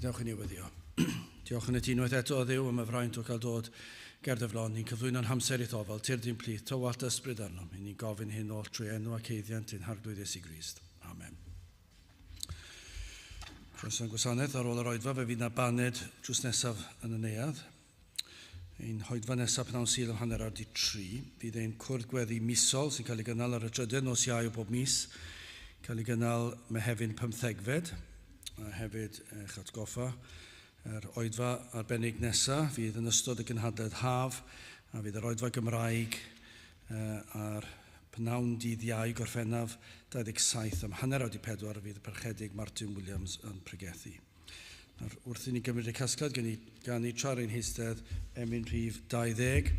Gadewch i ni weddio. Diolch yn y ti unwaith eto o Dduw am y fraint o cael dod ger dy flon. Ni'n cyflwyno'n hamser i'th ofal, tyrd i'n plith, tywallt ysbryd arnom. I ni'n gofyn hyn oll trwy enw ac eiddiant ein Harglwydd Iesu Grist. Amen. Croeso i'n gwasanaeth ar ôl yr oedfa, fe fydd na baned drws nesaf yn y neuadd. Ein hoedfa nesaf pnawn Sul am 3:30. Fydd ein cwrdd gweddi misol sy'n cael ei gynnal ar y drydedd nos Iau o bob mis, cael ei gynnal Mehefin pymthegfed, a hefyd eich atgoffa yr oedfa arbennig nesaf fydd yn ystod y gynhadledd haf, a fydd yr oedfa Gymraeg ar Pnawn dydd Iau, Gorffennaf 27 am 4:30 fydd y Parchedig Martin Williams yn pregethu. Nawr, wrth i ni gymryd y casgliad, gen i ganu tra ar ein heistedd emyn rhif 20,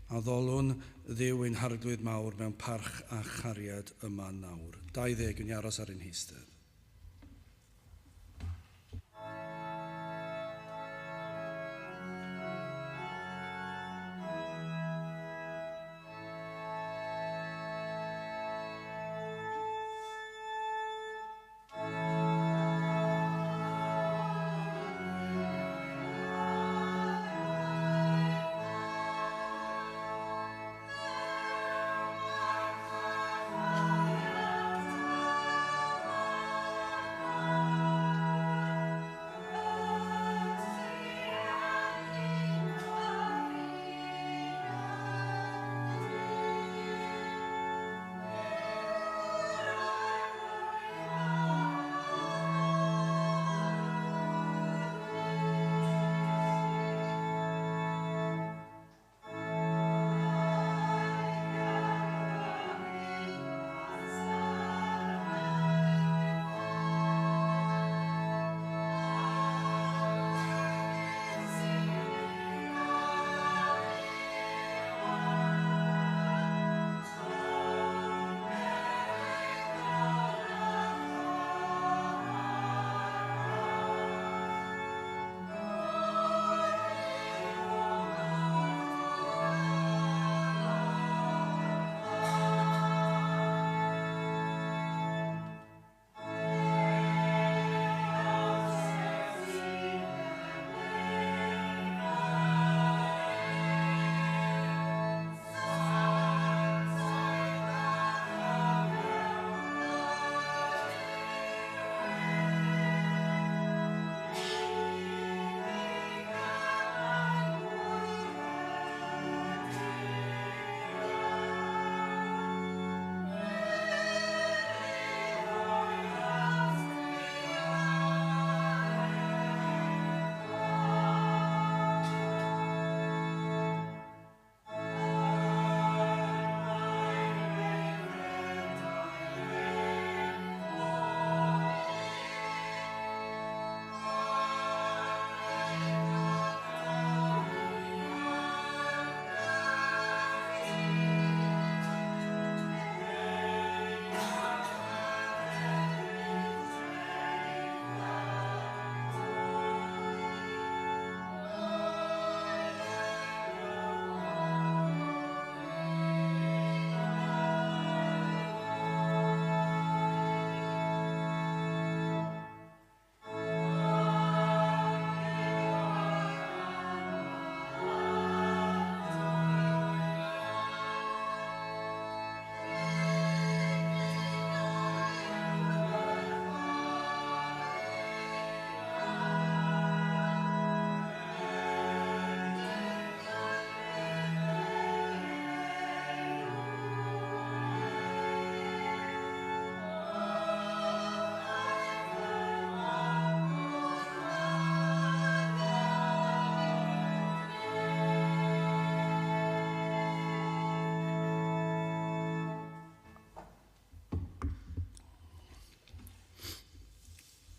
Addolwn Dduw ein Harglwydd mawr mewn parch a chariad yma nawr. 20, yn i aros ar ein heistedd.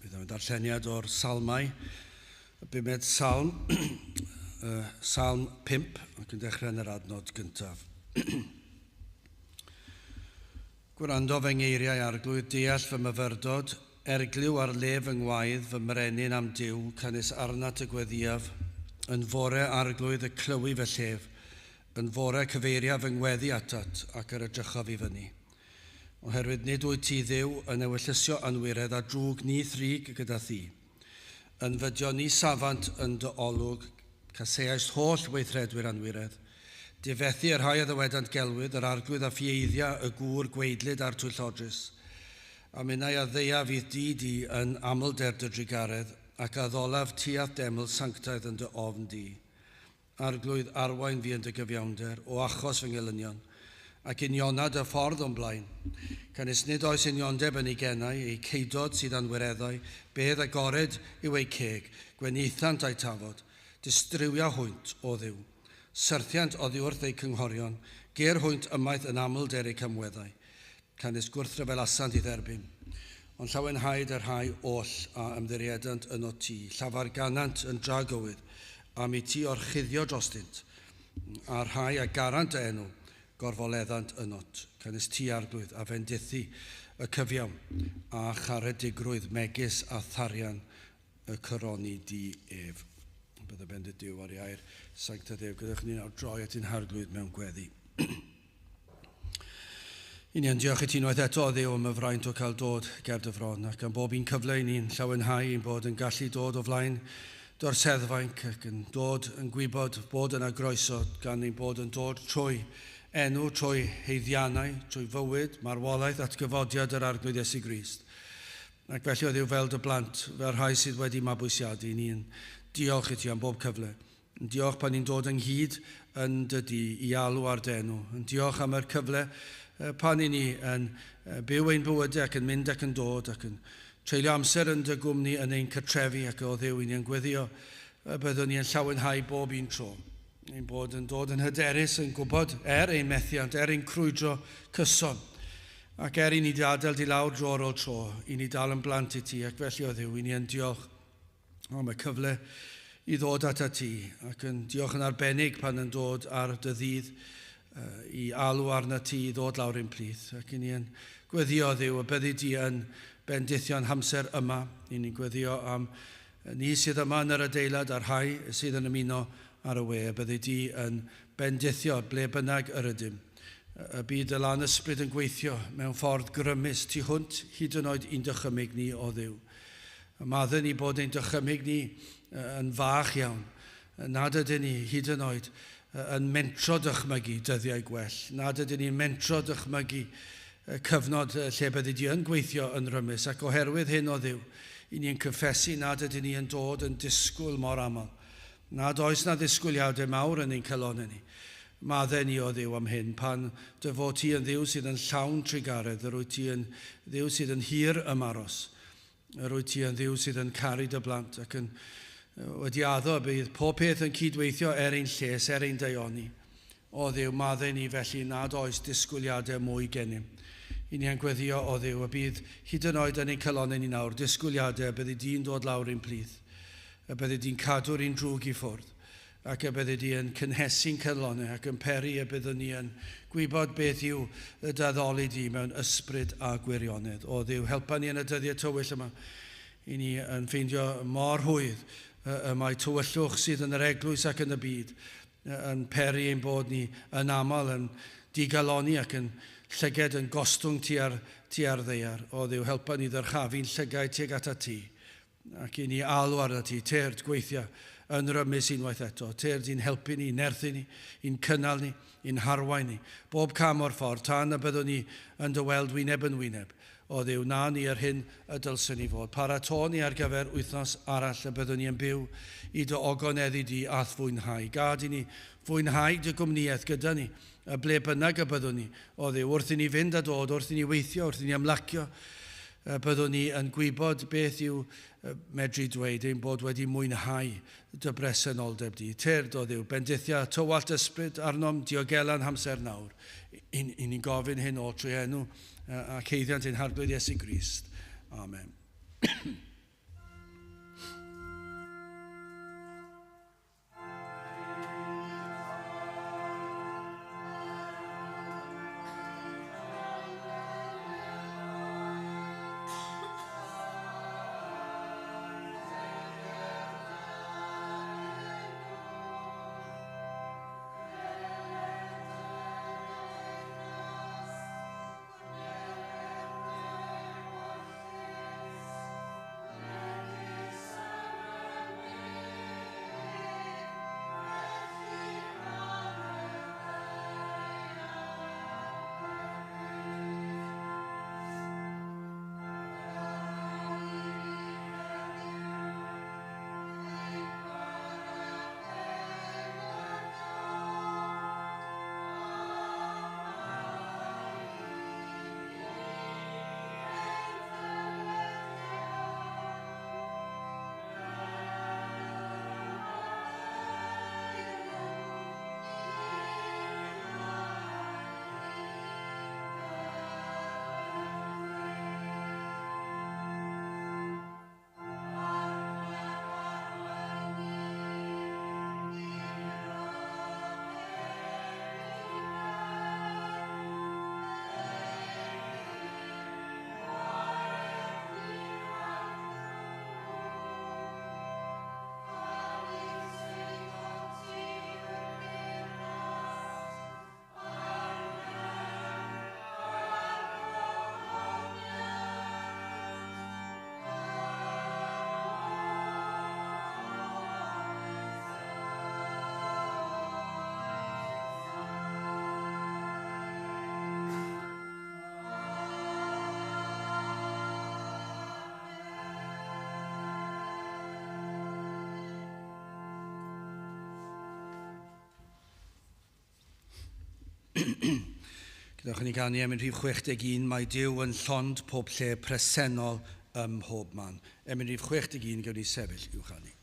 Bydd yn darlleniad o'r Salmau, y bumed salm, Salm 5, ac yn dechrau yn yr adnod gyntaf. Gwrando fy ngeiriau arglwydd, deall fy myfyrdod, erglyw ar le fy ngwaedd, fy mrenin am Duw, canys arnat y gweddïaf. Yn fore arglwydd y clywi fy llef, yn fore cyfeiria fy ngweddi atat, ac yr edrychaf i fyny. Oherwydd nid wyt ti, Dduw, yn ewyllysio anwiredd a drwg ni thrig gyda thi. Yn fydio ni safant yn dy olwg, caseaist holl weithredwyr anwiredd. Difethu yr rhai a ddywedant gelwydd, yr arglwydd a ffieiddia y gŵr gweidlyd a'r twyllodrus. A minnau a ddeia fydd di di yn amlder dy drugaredd, ac a ddolaf ti a'th deml sanctaidd yn dy ofn di. Arglwydd arwain fi yn dy gyfiawnder, o achos fy ngelynion, ac uniona dy ffordd o'n blaen. Canys nid oes uniondeb yn ei gennau, eu ceidod sydd anwireddau, bedd agored yw eu ceg, gwenithant a'u tafod, distrywia hwynt o Dduw. Syrthiant oddi wrth eu cynghorion, ger hwynt ymaith yn amlder eu camweddau, canys gwrthryfelasant i dderbyn. Ond llawenhaid y rhai oll a ymddiriedant yno ti, llafar ganant yn dragywydd, am i ti orchuddio drostynt, a'r rhai a garant y enw, gorfoleddant ynot, canys ti arglwydd a fendithu y cyfiawn, a charedigrwydd megis a tharian y coroni di ef. Bydde bendith Duw ar ei air sanctaidd ef. Gadewch ni nawr droi at ein harglwydd mewn gweddi. I ni yn diolch i ti unwaith eto, Dduw, am y fraint o cael dod ger dy fron, ac am bob un cyfle i ni'n llawenhau ein bod yn gallu dod o flaen dy seddfainc ac yn dod yn gwybod bod yna groeso gan ein bod yn dod trwy enw, trwy haeddiannau, trwy fywyd, marwolaeth, atgyfodiad yr Arglwydd Iesu Grist. Ac felly, o Dduw, fel dy blant, fel rhai sydd wedi mabwysiadu, ni'n diolch i ti am bob cyfle. Yn diolch pan ni'n dod ynghyd yn dy dŷ i alw ar dy enw. Yn diolch am yr cyfle pan i ni yn byw ein bywydau ac yn mynd ac yn dod ac yn treulio amser yn dy gwmni yn ein cartrefi, ac o Dduw, i ni yn gweddio y byddwn ni yn llawenhau bob un tro. Ein bod yn dod yn hyderus yn gwybod er ein methiant, er ein crwydro cyson, ac er i ni dy adael di lawr dro ar ôl tro, i ni dal yn blant i ti, ac felly o Dduw, i ni yn diolch am y cyfle i ddod at ti, ac yn diolch yn arbennig pan yn dod ar dy ddydd i alw arna ti i ddod lawr i'n plith, ac i ni yn gweddio, Dduw, y byddi di yn bendithio'n hamser yma. I ni'n gweddio am ni sydd yma yn yr adeilad a'r rhai sydd yn ymuno ar y we, y byddi di yn bendithio ble bynnag yr ydym. Y bydd y lan ysbryd yn gweithio mewn ffordd grymus tu hwnt hyd yn oed i'n dychymyg ni, o Dduw. Maddau ni bod ein dychymyg ni yn fach iawn, nad ydyn ni hyd yn oed yn mentro dychmygu dyddiau gwell, nad ydyn ni'n mentro dychmygu cyfnod lle byddi di yn gweithio yn rymus, ac oherwydd hyn, o Dduw, i ni'n cyffesu nad ydyn ni yn dod yn disgwyl mor aml, nad oes na ddisgwyliadau mawr yn ein calonnau ni. Maddau ni, o Dduw, am hyn, pan dy fod ti yn Dduw sydd yn llawn trugaredd, yr wyt ti yn Dduw sydd yn hir ymaros, yr wyt ti yn Dduw sydd yn caru dy blant ac yn wedi addo y bydd pob peth yn cydweithio er ein lles, er ein daioni. O Dduw, maddau ni felly nad oes disgwyliadau mwy gennym. I ni yn gweddio, o Dduw, y bydd hyd yn oed yn ein calonnau ni nawr disgwyliadau y byddi di'n dod lawr i'n plith, y byddi di'n cadw'r un drwg i ffwrdd, ac y byddi di yn cynhesu'n calonnau ac yn peri y byddwn ni yn gwybod beth yw y dy addoli di mewn ysbryd a gwirionedd. O Dduw, helpa ni yn y dyddiau tywyll yma. I ni yn ffeindio mor rhwydd y mae tywyllwch sydd yn yr eglwys ac yn y byd yn peri ein bod ni yn aml yn digaloni ac yn llyged yn gostwng tua'r tua'r ddaear. O Dduw, helpa ni ddyrchafu'n llygaid tuag atat ti, ac i ni alw arnat ti, tyrd gweithia yn rymus unwaith eto. Tyrd i'n helpu ni, i'n nerthu ni, i'n cynnal ni, i'n harwain ni. Bob cam o'r ffordd, tan y byddwn ni yn dy weld wyneb yn wyneb. O Dduw, na ni yr hyn y dylswn ni fod. Paratô ni ar gyfer wythnos arall y byddwn ni yn byw i dy ogoneddu di a'th fwynhau. Gad i ni fwynhau dy gwmnïaeth gyda ni, y ble bynnag y byddwn ni. O Dduw, wrth i ni fynd a dod, wrth i ni weithio, wrth i ni ymlacio, y byddwn ni yn gwybod beth yw medru dweud ein bod wedi mwynhau dy bresenoldeb di. Tyrd, o Dduw, bendithia tywallt ysbryd arnom, diogela'n hamser nawr. I ni'n gofyn hyn oll trwy enw ac haeddiant ein Harglwydd Iesu Grist. Amen. Gyda ni ganu emyn rhif 61, mae Duw yn llond pob lle presennol ym mhob man. Emyn rhif 61, gewn ni sefyll i'w chanu.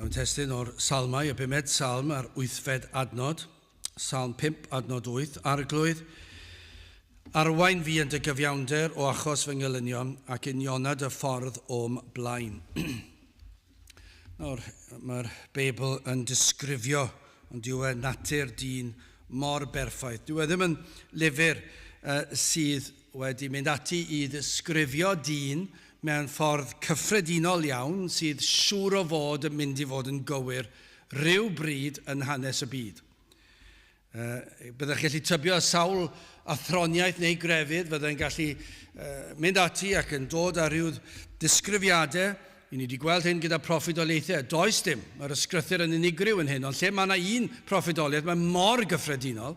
Mewn testun o'r Salmau, y bumed salm a'r wythfed adnod, Salm 5 adnod 8, Arglwydd, arwain fi yn dy gyfiawnder o achos fy ngelynion ac uniona dy ffordd o'm blaen. Nawr, mae'r Beibl yn disgrifio, ond dyw e natur dyn mor berffaith. Dyw e ddim yn lyfr uh, sydd wedi mynd ati i ddisgrifio dyn mewn ffordd cyffredinol iawn sydd siŵr o fod yn mynd i fod yn gywir rhyw bryd yn hanes y byd. Uh, byddech gallu tybio sawl athroniaeth neu grefydd fyddai'n gallu uh, mynd ati ac yn dod â rhyw ddisgrifiadau. I ni wedi gweld hyn gyda proffwydoliaethau. Does dim, mae'r ysgrythur yn unigryw yn hyn, ond lle mae yna un proffwydoliaeth, mae mor gyffredinol,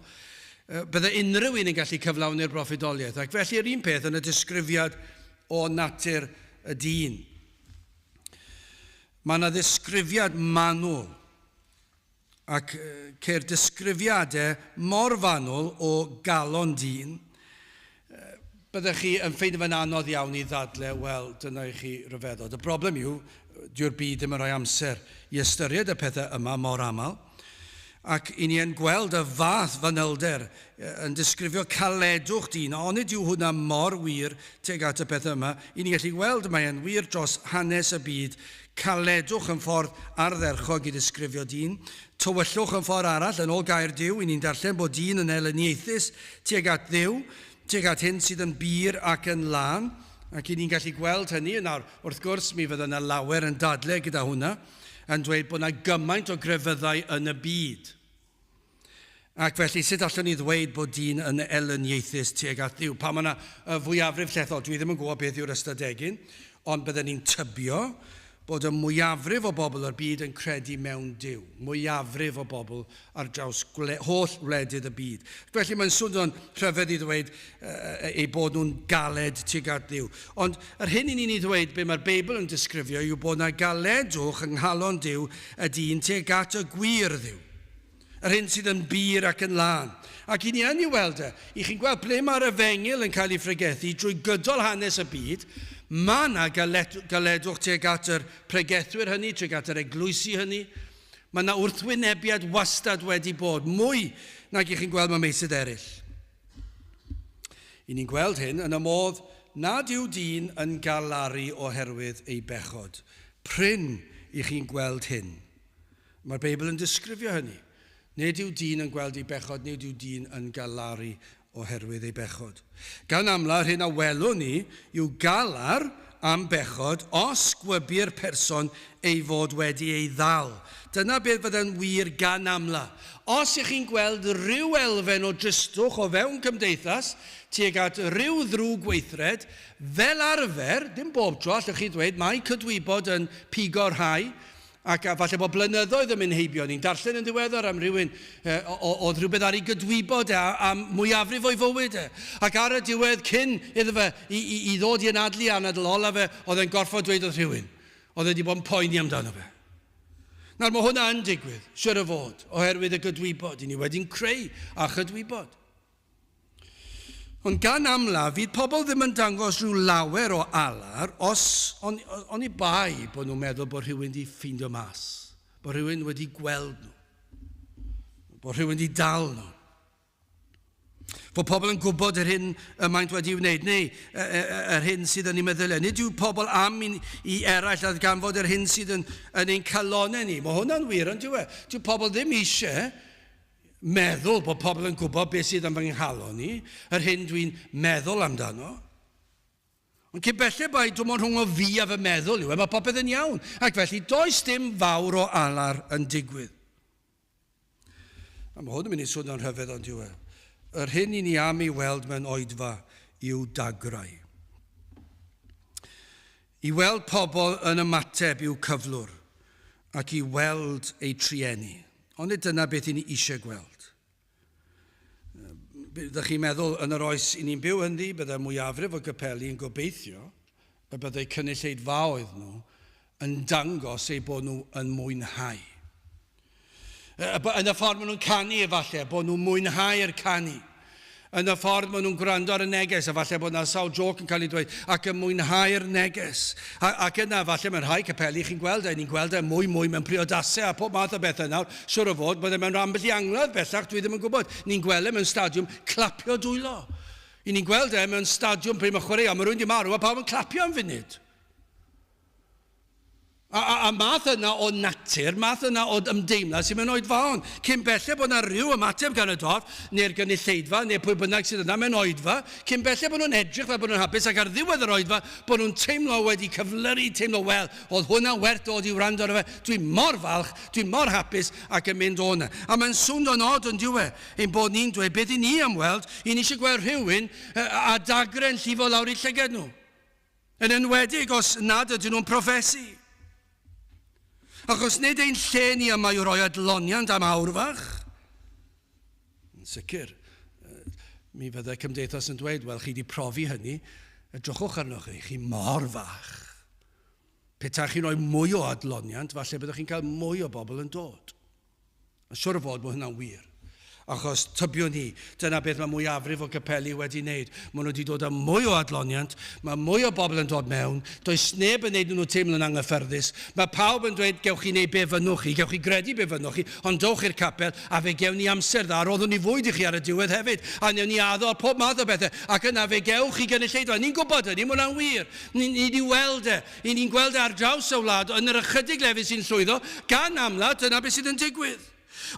bydde unrhyw un yn gallu cyflawni'r broffwydoliaeth. Ac felly yr un peth yn y disgrifiad o natur y dyn. Mae yna ddisgrifiad manwl ac ceir disgrifiadau mor fanwl o galon dyn. Byddech chi yn ffeindio fe'n anodd iawn i ddadle, wel, dyna i chi ryfeddod. Y broblem yw, dyw'r byd ddim yn rhoi amser i ystyried y pethau yma mor aml. Ac i ni yn gweld y fath fanylder yn disgrifio caledwch dyn, onid yw hwnna mor wir tuag at y pethau yma? I ni'n gallu gweld mae e'n wir dros hanes y byd, caledwch yn ffordd ardderchog i ddisgrifio dyn, tywyllwch yn ffordd arall, yn ôl gair Duw, i ni'n darllen bod dyn yn elyniaethus tuag at Dduw, tuag at hyn sydd yn bur ac yn lân, ac i ni'n gallu gweld hynny. Nawr, wrth gwrs, mi fydda yna lawer yn dadle gyda hwnna, yn dweud bod yna gymaint o grefyddau yn y byd. Ac felly, sut allwn ni ddweud bod dyn yn elyniaethus tuag at Dduw? Pan mae yna y fwyafrif llethol, dwi ddim yn gwybod beth yw'r ystadegyn, ond bydden ni'n tybio bod y mwyafrif o bobl o'r byd yn credu mewn Duw. Mwyafrif o bobl ar draws holl wledydd y byd. Felly mae'n swnio'n rhyfedd i ddweud uh, eu bod nhw'n galed tuag at Dduw. Ond yr hyn i ni'n ei ddweud, be mae'r Beibl yn disgrifio, yw bod yna galedwch yng nghalon Duw y dyn tuag at y gwir Dduw. Yr hyn sydd yn bur ac yn lân. Ac i ni yn ei weld e, i chi'n gweld ble mae'r efengyl yn cael ei phregethu drwy gydol hanes y byd, mae yna galedwch tuag at yr pregethwyr hynny, tuag at yr eglwysi hynny. Mae yna wrthwynebiad wastad wedi bod, mwy nag i chi'n gweld mewn meysydd eraill. I ni'n gweld hyn yn y modd nad yw dyn yn galaru oherwydd ei bechod. Prin i chi'n gweld hyn. Mae'r Beibl yn disgrifio hynny. Nid yw dyn yn gweld ei bechod, nid yw dyn yn galaru oherwydd ei bechod. Gan amla, yr hyn a welwn ni yw galar am bechod os gwybu'r person ei fod wedi ei ddal. Dyna beth fydde'n wir gan amla. Os ych chi'n gweld rhyw elfen o dristwch o fewn cymdeithas tuag at rhyw ddrwg weithred, fel arfer, dim bob tro, allwch chi ddweud, mae cydwybod yn pigo rhai, Ac a falle bod blynyddoedd yn mynd heibio. Ni'n darllen yn ddiweddar am rhywun oedd rhywbeth ar ei gydwybod e, am mwyafrif o'i fywyd e. Ac ar y diwedd, cyn iddo fe i, i, i ddod i anadlu anadl olaf fe, oedd e'n gorfod dweud wrth rhywun. Oedd e wedi bod yn poeni amdano fe. Nawr mae hwnna yn digwydd, siwr o fod, oherwydd y gydwybod. I ni wedi'n creu a chydwybod. Ond gan amla, fydd pobl ddim yn dangos rhyw lawer o alar os oni, oni bai bod nhw'n meddwl bod rhywun wedi ffeindio mas, bod rhywun wedi gweld nhw, bod rhywun wedi dal nhw. Bod pobl yn gwybod yr hyn y maent wedi wneud, neu yr hyn sydd yn eu meddyliau. Nid yw pobl am i, i eraill ddarganfod yr hyn sydd yn, yn ein calonau ni. Mae hwnna'n wir, ond dyw e? Dyw pobl ddim eisiau meddwl bod pobl yn gwybod beth sydd yn fy nghalon i, yr hyn dwi'n meddwl amdano. Ond cyn belled bai dim ond rhwng o fi a fy meddwl yw e, mae popeth yn iawn. Ac felly does dim fawr o alar yn digwydd. A mae hwn yn mynd i swnio'n rhyfedd ond yw e. Yr hyn i ni am ei weld mewn oedfa yw dagrau. I weld pobl yn ymateb i'w cyflwr ac i weld eu trueni. Ond nid dyna beth i ni eisiau gweld. Byddech chi'n meddwl yn yr oes i ni'n byw ynddi, byddai mwyafrif o gapeli yn gobeithio y byddai cynulleidfaoedd nhw yn dangos eu bod nhw yn mwynhau. Yn y ffordd maen nhw'n canu efallai, bod nhw'n mwynhau'r canu. Yn y ffordd maen nhw'n gwrando ar y neges, efallai bod yna sawl jôc yn cael ei dweud, ac yn mwynhau'r neges. A, ac yna, efallai mewn rhai capeli, chi'n gweld e, ni'n gweld e mwy mwy mewn priodasau a pob math o bethau nawr. Siwr o fod, bod e mewn ambell i angladd bellach, dwi ddim yn gwybod. Ni'n gweld e mewn stadiwm clapio dwylo. I ni'n gweld e mewn stadiwm pryd mae chwaraeon, mae rhywun di marw a pawb yn clapio am funud. A, a, a math yna o natur, math yna o ymdeimlad sy'n mewn oedfaon. Cyn belled bod yna rhyw ymateb gan y dorf, neu'r gynulleidfa, neu pwy bynnag sydd yna mewn oedfa, cyn belled bod nhw'n edrych fel bod nhw'n hapus ac ar ddiwedd yr oedfa bod nhw'n teimlo wedi cyflyru, teimlo, wel, oedd hwnna werth dod i wrando arno fe, dwi mor falch, dwi mor hapus ac yn mynd o yna. A mae'n swndo'n od yn dyw e, ein bod ni'n dweud beth i ni am weld, i ni eisiau gweld rhywun a dagre'n llifo lawr i llygad nhw. Yn enwedig os nad ydyn nhw'n proffesu. Achos nid ein lle ni yma yw rhoi adloniant am awr fach. Yn sicr, mi fyddai cymdeithas yn dweud, wel, chi wedi profi hynny, edrychwch arnoch chi, chi mor fach. Petai chi'n rhoi mwy o adloniant, falle byddwch chi'n cael mwy o bobl yn dod. Yn siwr o fod mae hynna'n wir. Achos tybiwn i, dyna beth mae mwyafrif o gapeli wedi wneud. Maen nhw wedi dod â mwy o adloniant, mae mwy o bobl yn dod mewn, does neb yn neud nhw teimlo'n anghyffyrddus. Mae pawb yn dweud, gewch chi wneud be fynnwch chi, gewch chi gredu be fynnwch chi, ond dowch i'r capel a fe gewn ni amser dda, roddwn ni fwyd i chi ar y diwedd hefyd, a newn ni addo a pob math o bethau, ac yna fe gewch chi gynulleidfa. Ni'n gwybod hynny, mae hwnna'n wir. Ni, ni wedi weld e. I ni'n gweld e ar draws y wlad, yn yr ychydig lefydd sy'n llwyddo, gan amla, dyna beth sydd yn digwydd.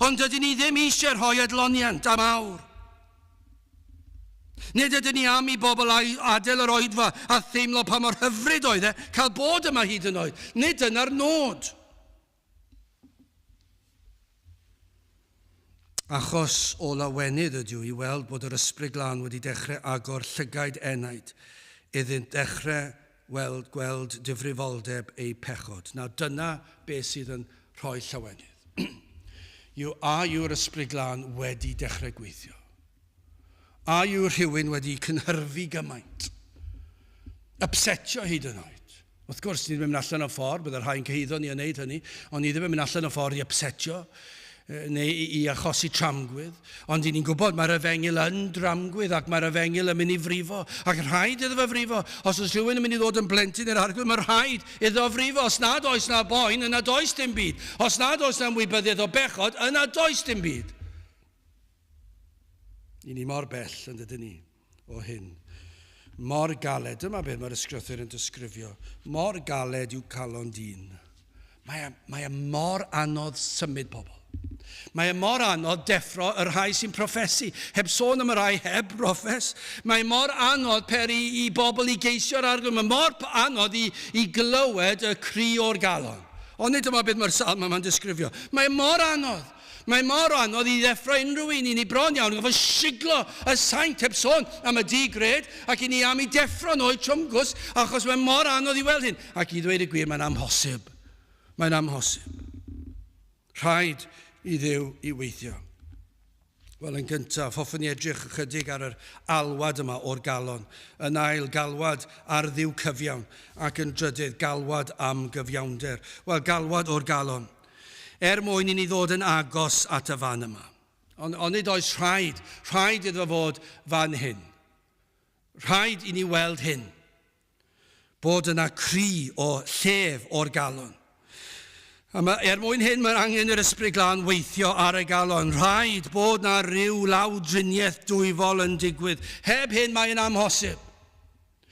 Ond dydyn ni ddim eisiau rhoi adloniant am awr. Nid ydyn ni am i bobl adael yr oedfa a theimlo pa mor hyfryd oedd e cael bod yma hyd yn oed. Nid dyna'r nod. Achos o lawenydd ydyw i weld bod yr Ysbryd Glân wedi dechrau agor llygaid enaid iddynt ddechrau weld gweld difrifoldeb eu pechod. Nawr dyna beth sydd yn rhoi llawenydd. Yw a yw'r Ysbryd Glân wedi dechrau gweithio? A yw rhywun wedi cynhyrfu gymaint? Upsetio hyd yn oed? Wrth gwrs, ni ddim yn mynd allan o ffordd, byddai rhai'n cyhuddo ni o wneud hynny, ond ni ddim yn mynd allan o ffordd i upsetio. neu i, i achosi tramgwydd. Ond i ni'n gwybod mae'r efengyl yn dramgwydd ac mae'r efengyl yn mynd i frifo. Ac rhaid iddo fe frifo. Os oes rhywun yn mynd i ddod yn blentyn i'r arglwydd, mae rhaid iddo frifo. Os nad oes na boen, yna does dim byd. Os nad oes na ymwybyddiaeth o bechod, yna does dim byd. I ni mor bell yn dydyn ni o hyn. Mor galed, dyma beth mae'r ysgrythur yn disgrifio, mor galed yw calon dyn. Mae e, mae e mor anodd symud pobl. Mae e mor anodd deffro y rhai sy'n proffesu, heb sôn am y rhai heb broffes. Mae mor anodd peri i bobl i geisio'r arglwydd. Mae mor anodd i, i glywed y cri o'r galon. Ond nid dyma beth mae'r salm yma'n disgrifio. Mae mor anodd. Mae mor anodd i ddeffro unrhyw un, i ni bron iawn yn gorfod siglo y saint heb sôn am y di-gred ac i ni am i deffro nhw o'u trwmgwsg achos mae mor anodd i weld hyn. Ac i ddweud y gwir, mae'n amhosib. Mae'n amhosib. Rhaid i Dduw i weithio. Wel, yn gyntaf, hoffwn i edrych ychydig ar yr alwad yma o'r galon. Yn ail, galwad ar Dduw cyfiawn. Ac yn drydydd, galwad am gyfiawnder. Wel, galwad o'r galon. Er mwyn i ni ddod yn agos at y fan yma. Ond onid oes rhaid, rhaid iddo fod fan hyn. Rhaid i ni weld hyn. Bod yna cri o llef o'r galon. A mae, er mwyn hyn mae angen yr Ysbryd Glân weithio ar y galon. Rhaid bod na ryw lawdriniaeth dwyfol yn digwydd. Heb hyn mae'n amhosib.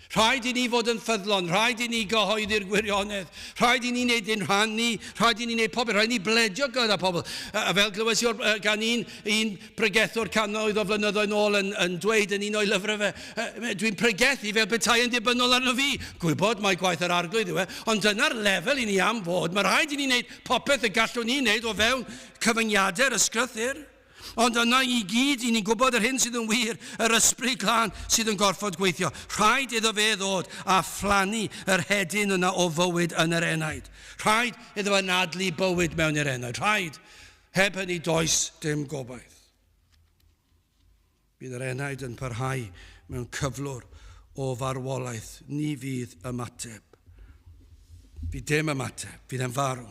Rhaid i ni fod yn ffyddlon, rhaid i ni gyhoeddi'r gwirionedd, rhaid i ni wneud ein rhan ni, rhaid i ni wneud popeth, rhaid i ni bledio gyda pobl. A fel glywes i o'r, gan un, un pregethwr cannoedd o flynyddoedd nôl yn, yn dweud yn un o'i lyfrau fe, dwi'n pregethu fel petai yn dibynnol arno fi. Gwybod mai gwaith yr arglwydd yw e, ond dyna'r lefel i ni am fod. Mae rhaid i ni wneud popeth y gallwn ni wneud o fewn cyfyngiadau'r ysgrythur. Ond yna i gyd, i ni'n gwybod yr hyn sydd yn wir, yr Ysbryd Glân sydd yn gorfod gweithio. Rhaid iddo fe ddod a phlannu yr hedyn yna o fywyd yn yr enaid. Rhaid iddo fe anadlu bywyd mewn i'r enaid. Rhaid. Heb hynny does dim gobaith. Bydd yr enaid yn parhau mewn cyflwr o farwolaeth. Ni fydd ymateb. Fydd dim ymateb. Fydd e'n farw.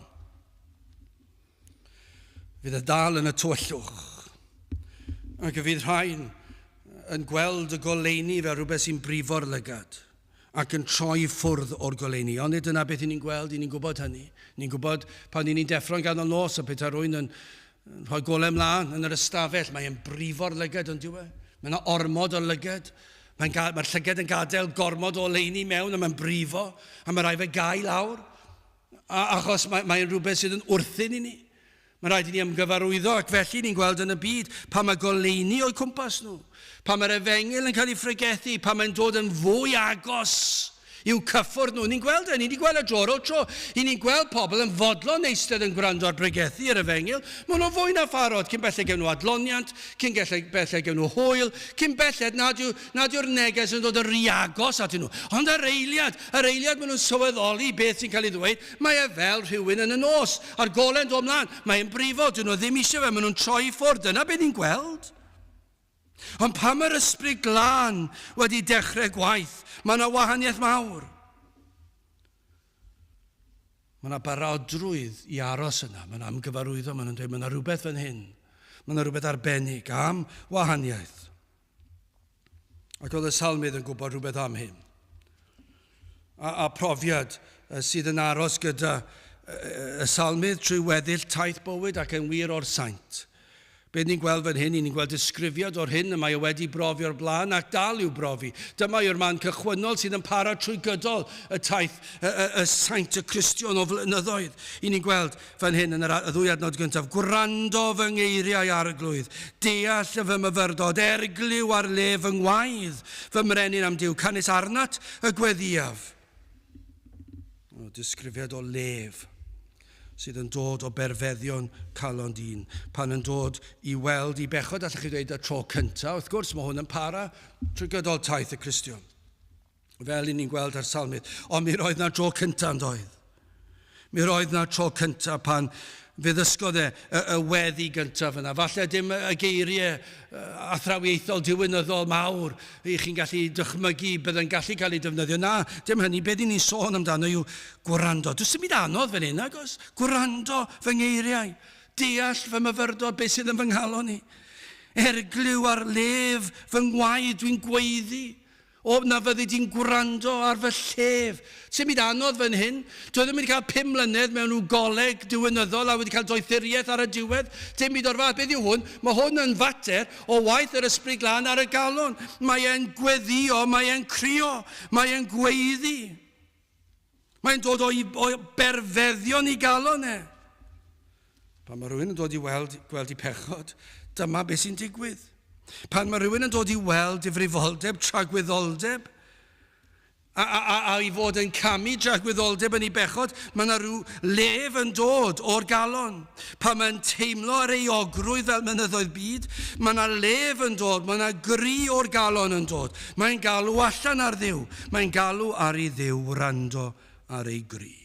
Fydd e dal yn y tywyllwch. Ac y fydd rhain yn gweld y goleuni fel rhywbeth sy'n brifo'r lygad ac yn troi ffwrdd o'r goleuni. Ond nid dyna beth i ni'n gweld, i ni'n gwybod hynny. Ni'n gwybod pan i ni'n deffro'n ganol nos a petai rhywun yn rhoi golau mlaen yn yr ystafell, mae'n brifo'r lygad ond dyw e. Mae yna ormod o lygad. Mae'n mae'r llygad yn gadael gormod o oleuni mewn a mae'n brifo a mae rhaid fe gau lawr. A, achos mae'n mae rhywbeth sydd yn wrthyn i ni. Mae rhaid i ni ymgyfarwyddo ac felly ni'n gweld yn y byd pa mae goleuni o'u cwmpas nhw, pa mae'r efengyl yn cael ei phregethu, pa mae'n dod yn fwy agos i'w cyffwrdd nhw. Ni'n gweld e, ni wedi gweld e dro ar ôl tro. I ni'n gweld pobl yn fodlon eistedd yn gwrando ar bregethu yr efengyl. Maen nhw'n fwy na pharod cyn belled gewn nhw adloniant, cyn belled gewn nhw hwyl, cyn belled nad, yw, nad yw'r neges yn dod yn rhy agos atyn nhw. Ond yr eiliad, yr eiliad maen nhw'n sylweddoli beth sy'n cael ei ddweud, mae e fel rhywun yn y nos, a'r gole'n dod mlaen, mae'n brifo, dyn nhw ddim eisiau fe, maen nhw'n troi i ffwrdd, dyna beth ni'n gweld. Ond pan mae'r Ysbryd Glân wedi dechrau gwaith, mae yna wahaniaeth mawr. Mae yna barodrwydd i aros yna. Mae yna ymgyfarwyddo, mae nhw'n dweud, mae yna rhywbeth fan hyn. Mae yna rhywbeth arbennig am wahaniaeth. Ac oedd y salmydd yn gwybod rhywbeth am hyn. A, a profiad sydd yn aros gyda y salmydd trwy weddill taith bywyd ac yn wir o'r saint. Be ni'n gweld fan hyn, ni'n gweld disgrifiad o'r hyn y mae e wedi brofi o'r blaen ac dal i'w brofi. Dyma yw'r man cychwynnol sydd yn para trwy gydol y taith y, y, y saint y Cristion o flynyddoedd. I ni'n gweld fan hyn yn yr, y ddwy adnod gyntaf, gwrando fy ngeiriau arglwydd, deall y fy myfyrdod, erglyw ar le fy ngwaedd, fy mrenin am Duw, canys arnat y gweddïaf. O, disgrifiad o lef sydd yn dod o berfeddion calon dyn. Pan yn dod i weld i bechod, allwch chi ddweud y tro cyntaf, wrth gwrs, mae hwn yn para trwy gydol taith y Cristion. Fel i ni'n gweld ar salmydd. Ond mi roedd na dro cyntaf yn doedd. Mi roedd na tro cyntaf pan fe ddysgodd e y, y weddi gyntaf yna. Falle dim y geiriau athrawiaethol diwinyddol mawr i chi'n gallu dychmygu bydd yn gallu cael ei defnyddio. Na, dim hynny. Beth ni'n sôn amdano yw gwrando. Does dim byd anodd fan hyn, agos. Gwrando fy ngeiriau. Deall fy myfyrdod, beth sydd yn fy nghalon i. Erglyw ar lef fy ngwaed, dwi'n gweiddi. O, na fyddi di'n gwrando ar fy llef. Sy'n byd anodd fan hyn. Dwi ddim wedi cael 5 mlynedd mewn rhyw goleg diwinyddol a wedi cael doethuriaeth ar y diwedd. Dim byd o'r fath. Beth yw hwn? Mae hwn yn fater o waith yr Ysbryd Glân ar y galon. Mae e'n gweddio, mae e'n crio, mae e'n gweiddi. Mae'n dod o'i, o'i berfeddion i galon e. Pan mae rhywun yn dod i weld, gweld i pechod, dyma beth sy'n digwydd. Pan mae rhywun yn dod i weld difrifoldeb, tragwyddoldeb, a, a, a, a i fod yn camu dragwyddoldeb yn ei bechod, mae yna rhyw lef yn dod o'r galon. Pan mae'n teimlo yr euogrwydd fel mynyddoedd byd, mae yna lef yn dod, mae yna gri o'r galon yn dod. Mae'n galw allan ar Dduw, mae'n galw ar i Dduw wrando ar ei gri.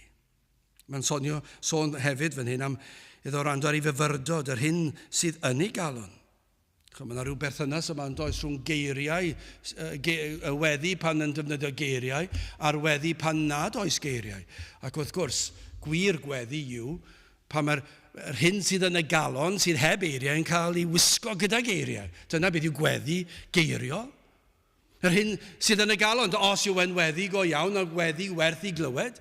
Mae'n sonio, sôn hefyd fan hyn am iddo rando ar ei fyfyrdod, yr hyn sydd yn ei galon. Chwa, mae yna rhyw berthynas yma yn does rhwng geiriau, y weddi pan yn defnyddio geiriau, a'r weddi pan nad oes geiriau. Ac wrth gwrs, gwir gweddi yw pan mae'r yr hyn sydd yn y galon, sydd heb eiriau, yn cael ei wisgo gyda geiriau. Dyna beth yw gweddi geiriol. Yr hyn sydd yn y galon, os yw e'n weddi go iawn, a weddi werth i glywed.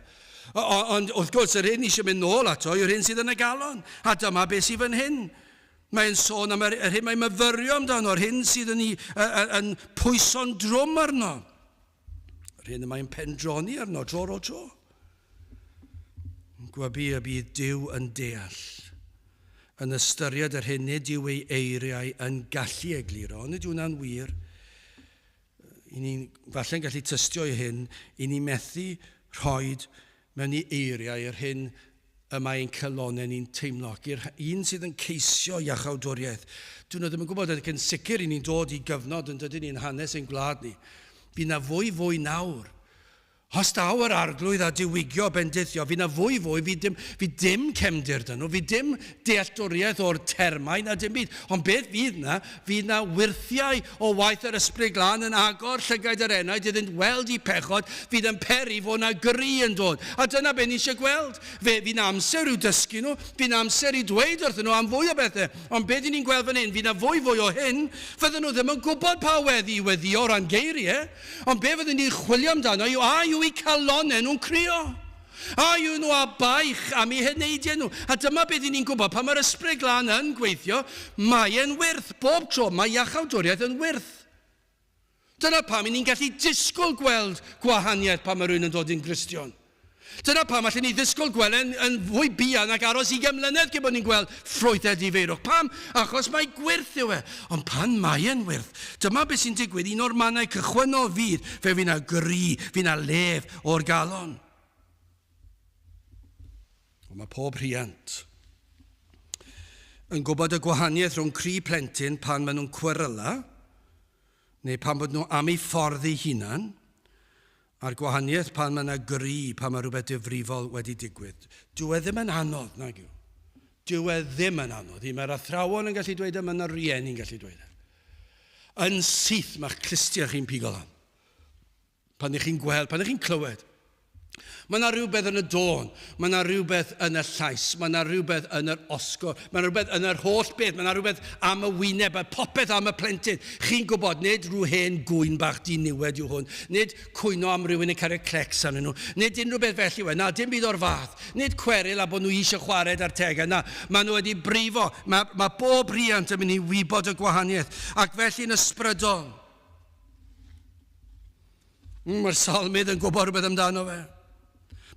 Ond wrth gwrs, yr hyn eisiau mynd nôl ato yw'r hyn sydd yn y galon. A dyma beth sydd fan hyn. Mae'n sôn am yr, yr hyn mae'n myfyrio amdano, yr hyn sydd yn, yn, yn pwyso'n drwm arno. Yr hyn y mae'n pendroni arno tro ar ôl tro. Gwybu y bydd Duw yn deall, yn ystyried yr hyn nid yw ei eiriau yn gallu egluro. Ond nid yw hwnna'n wir. I ni'n falle'n gallu tystio i hyn, i ni methu rhoi mewn i eiriau yr hyn y mae ein calonnau ni'n teimlo. Ac i'r un sydd yn ceisio iachawdwriaeth, dyn nhw ddim yn gwybod, ac yn sicr i ni'n dod i gyfnod yn dydyn ni'n hanes ein gwlad ni. Fydd na fwy fwy nawr. Os daw yr Arglwydd a diwygio bendithio, fydd na fwy fwy, fydd dim, fydd dim cefndir dyn nhw, fydd dim dealltwriaeth o'r termau na dim byd. Ond beth fydd na? Fydd na wyrthiau o waith yr Ysbryd Glân yn agor llygaid yr enaid iddynt weld eu pechod, fydd yn peri fod na gri yn dod. A dyna be ni eisiau gweld. Fe fydd na amser i'w dysgu nhw, fydd na amser i dweud wrthyn nhw am fwy o bethau. Ond be dyn ni'n gweld fan hyn, fydd na fwy fwy o hyn, fydden nhw ddim yn gwybod pa weddi i weddïo o ran geiriau. Ond be fyddwn ni'n chwilio amdano yw a yw eu calonnau nhw'n crio? A yw nhw â baich am eu heneidiau nhw? A dyma beth i ni'n gwybod, pan mae'r Ysbryd Glân yn gweithio, mae e'n wyrth. Bob tro, mae iachawdwriaeth yn wyrth. Dyna pam i ni'n gallu disgwyl gweld gwahaniaeth pan mae rhywun yn dod yn Gristion. Dyna pam allen ni ddisgwyl gweld e'n yn fwy buan ac aros ugain mlynedd cyn bod ni'n gweld ffrwyth edifeirwch. Pam? Achos mai gwyrth yw e. Ond pan mae e'n wyrth, dyma beth sy'n digwydd, un o'r mannau cychwynnol fydd, fe fydd 'na gri, fydd 'na lef o'r galon. Ond mae pob rhiant yn gwybod y gwahaniaeth rhwng cri plentyn pan maen nhw'n cweryla, neu pan bod nhw am eu ffordd eu hunan, A'r gwahaniaeth pan mae 'na gri, pan mae rhywbeth difrifol wedi digwydd. Dyw e ddim yn anodd, nag yw? Dyw e ddim yn anodd. Un mae'r athrawon yn gallu dweud e, mae yna rieni'n gallu dweud e. Yn syth mae'ch clustiau chi'n pigo lan. Pan ych chi'n gweld, pan ych chi'n clywed. Mae yna rhywbeth yn y dôn, mae yna rhywbeth yn y llais, mae yna rhywbeth yn yr osgo, mae yna rhywbeth yn yr holl beth, mae yna rhywbeth am y wyneb, a popeth am y plentyn. Chi'n gwybod, nid rhyw hen gŵyn bach diniwed yw hwn, nid cwyno am rywun yn cario clecs arnyn nhw, nid unrhyw beth felly yw e, na, dim byd o'r fath. Nid cweryl a bod nhw eisiau chwarae da'r tegau, na, maen nhw wedi brifo. Mae, mae bob rhiant yn mynd i wybod y gwahaniaeth, ac felly'n ysbrydol. Mae'r salmydd yn gwybod rhywbeth amdano fe.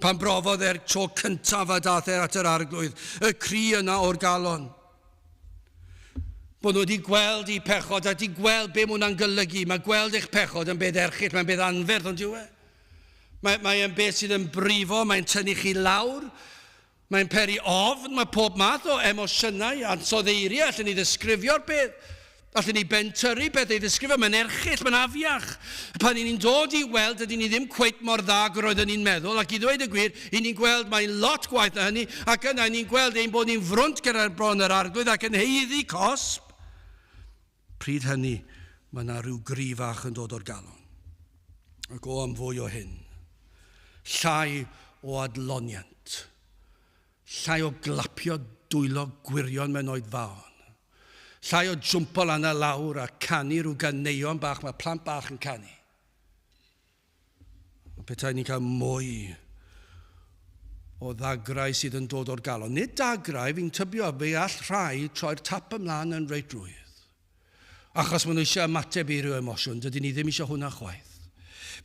Pan brofodd e'r tro cyntaf a dath e at yr arglwydd, y cri yna o'r galon. Bod nhw wedi gweld eu pechod a wedi gweld be mae hwnna'n golygu. Mae gweld eich pechod yn beth erchyll, mae'n beth anferth, ond yw e? Mae, mae e'n beth sydd yn brifo, mae'n tynnu chi lawr, mae'n peri ofn, mae pob math o emosiynau, ansoddeiriau, allan ni ddisgrifio'r peth. Allen ni bentyrru pethau i ddisgrifio, mae'n erchyll, mae'n afiach. Pan i ni'n dod i weld, dydyn ni ddim cweit mor dda ag yr oedden ni'n meddwl, ac i ddweud y gwir, i ni'n gweld mae'n lot gwaeth na hynny, ac yna i ni'n gweld ein bod ni'n frwnt gyda'r bron yr Arglwydd ac yn haeddu cosb. Pryd hynny, mae yna rhyw gri fach yn dod o'r galon. Ac o am fwy o hyn. Llai o adloniant. Llai o glapio dwylo gwirion mewn oedfaon. Llai o jwmpo lan a lawr a canu rhyw ganeuon bach mae plant bach yn canu. Petai ni'n cael mwy o ddagrau sydd yn dod o'r galon. Nid dagrau, fi'n tybio, fe all rhai troi'r tap ymlaen yn reit rwydd. Achos maen nhw eisiau ymateb i ryw emosiwn, dydyn ni ddim eisiau hwnna chwaith.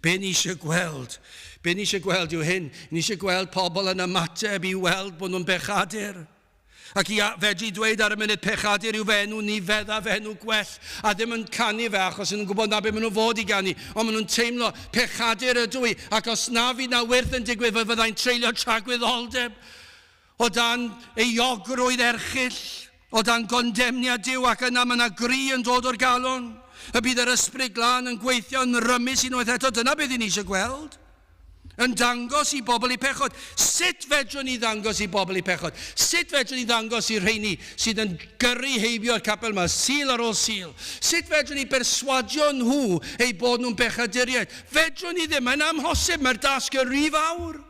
Be ni eisiau gweld, be ni eisiau gweld yw hyn, ni eisiau gweld pobl yn ymateb i weld bod nhw'n bechadur. Ac i fedru dweud ar y munud pechadur yw fy enw, ni fedda fy enw gwell, a ddim yn canu fe achos nhw'n gwybod na be maen nhw'n fod i ganu, ond maen nhw'n teimlo pechadur ydw i, ac os na fydd na wyrth yn digwydd fe fyddai'n treulio tragwyddoldeb o dan euogrwydd erchyll, o dan gondemniad Duw, ac yna mae yna gri yn dod o'r galon, y bydd yr Ysbryd Glân yn gweithio yn rymus unwaith eto, dyna beth i ni eisiau gweld. Yn dangos i bobl eu pechod. Sut fedrwn ni ddangos i bobl eu pechod? Sut fedrwn ni ddangos i'r rheini sydd yn gyrru heibio'r capel yma, Sul ar ôl Sul? Sut fedrwn ni berswadio nhw eu bod nhw'n bechaduriaid? Fedrwn ni ddim, mae'n amhosib, mae'r dasg yn rhy fawr.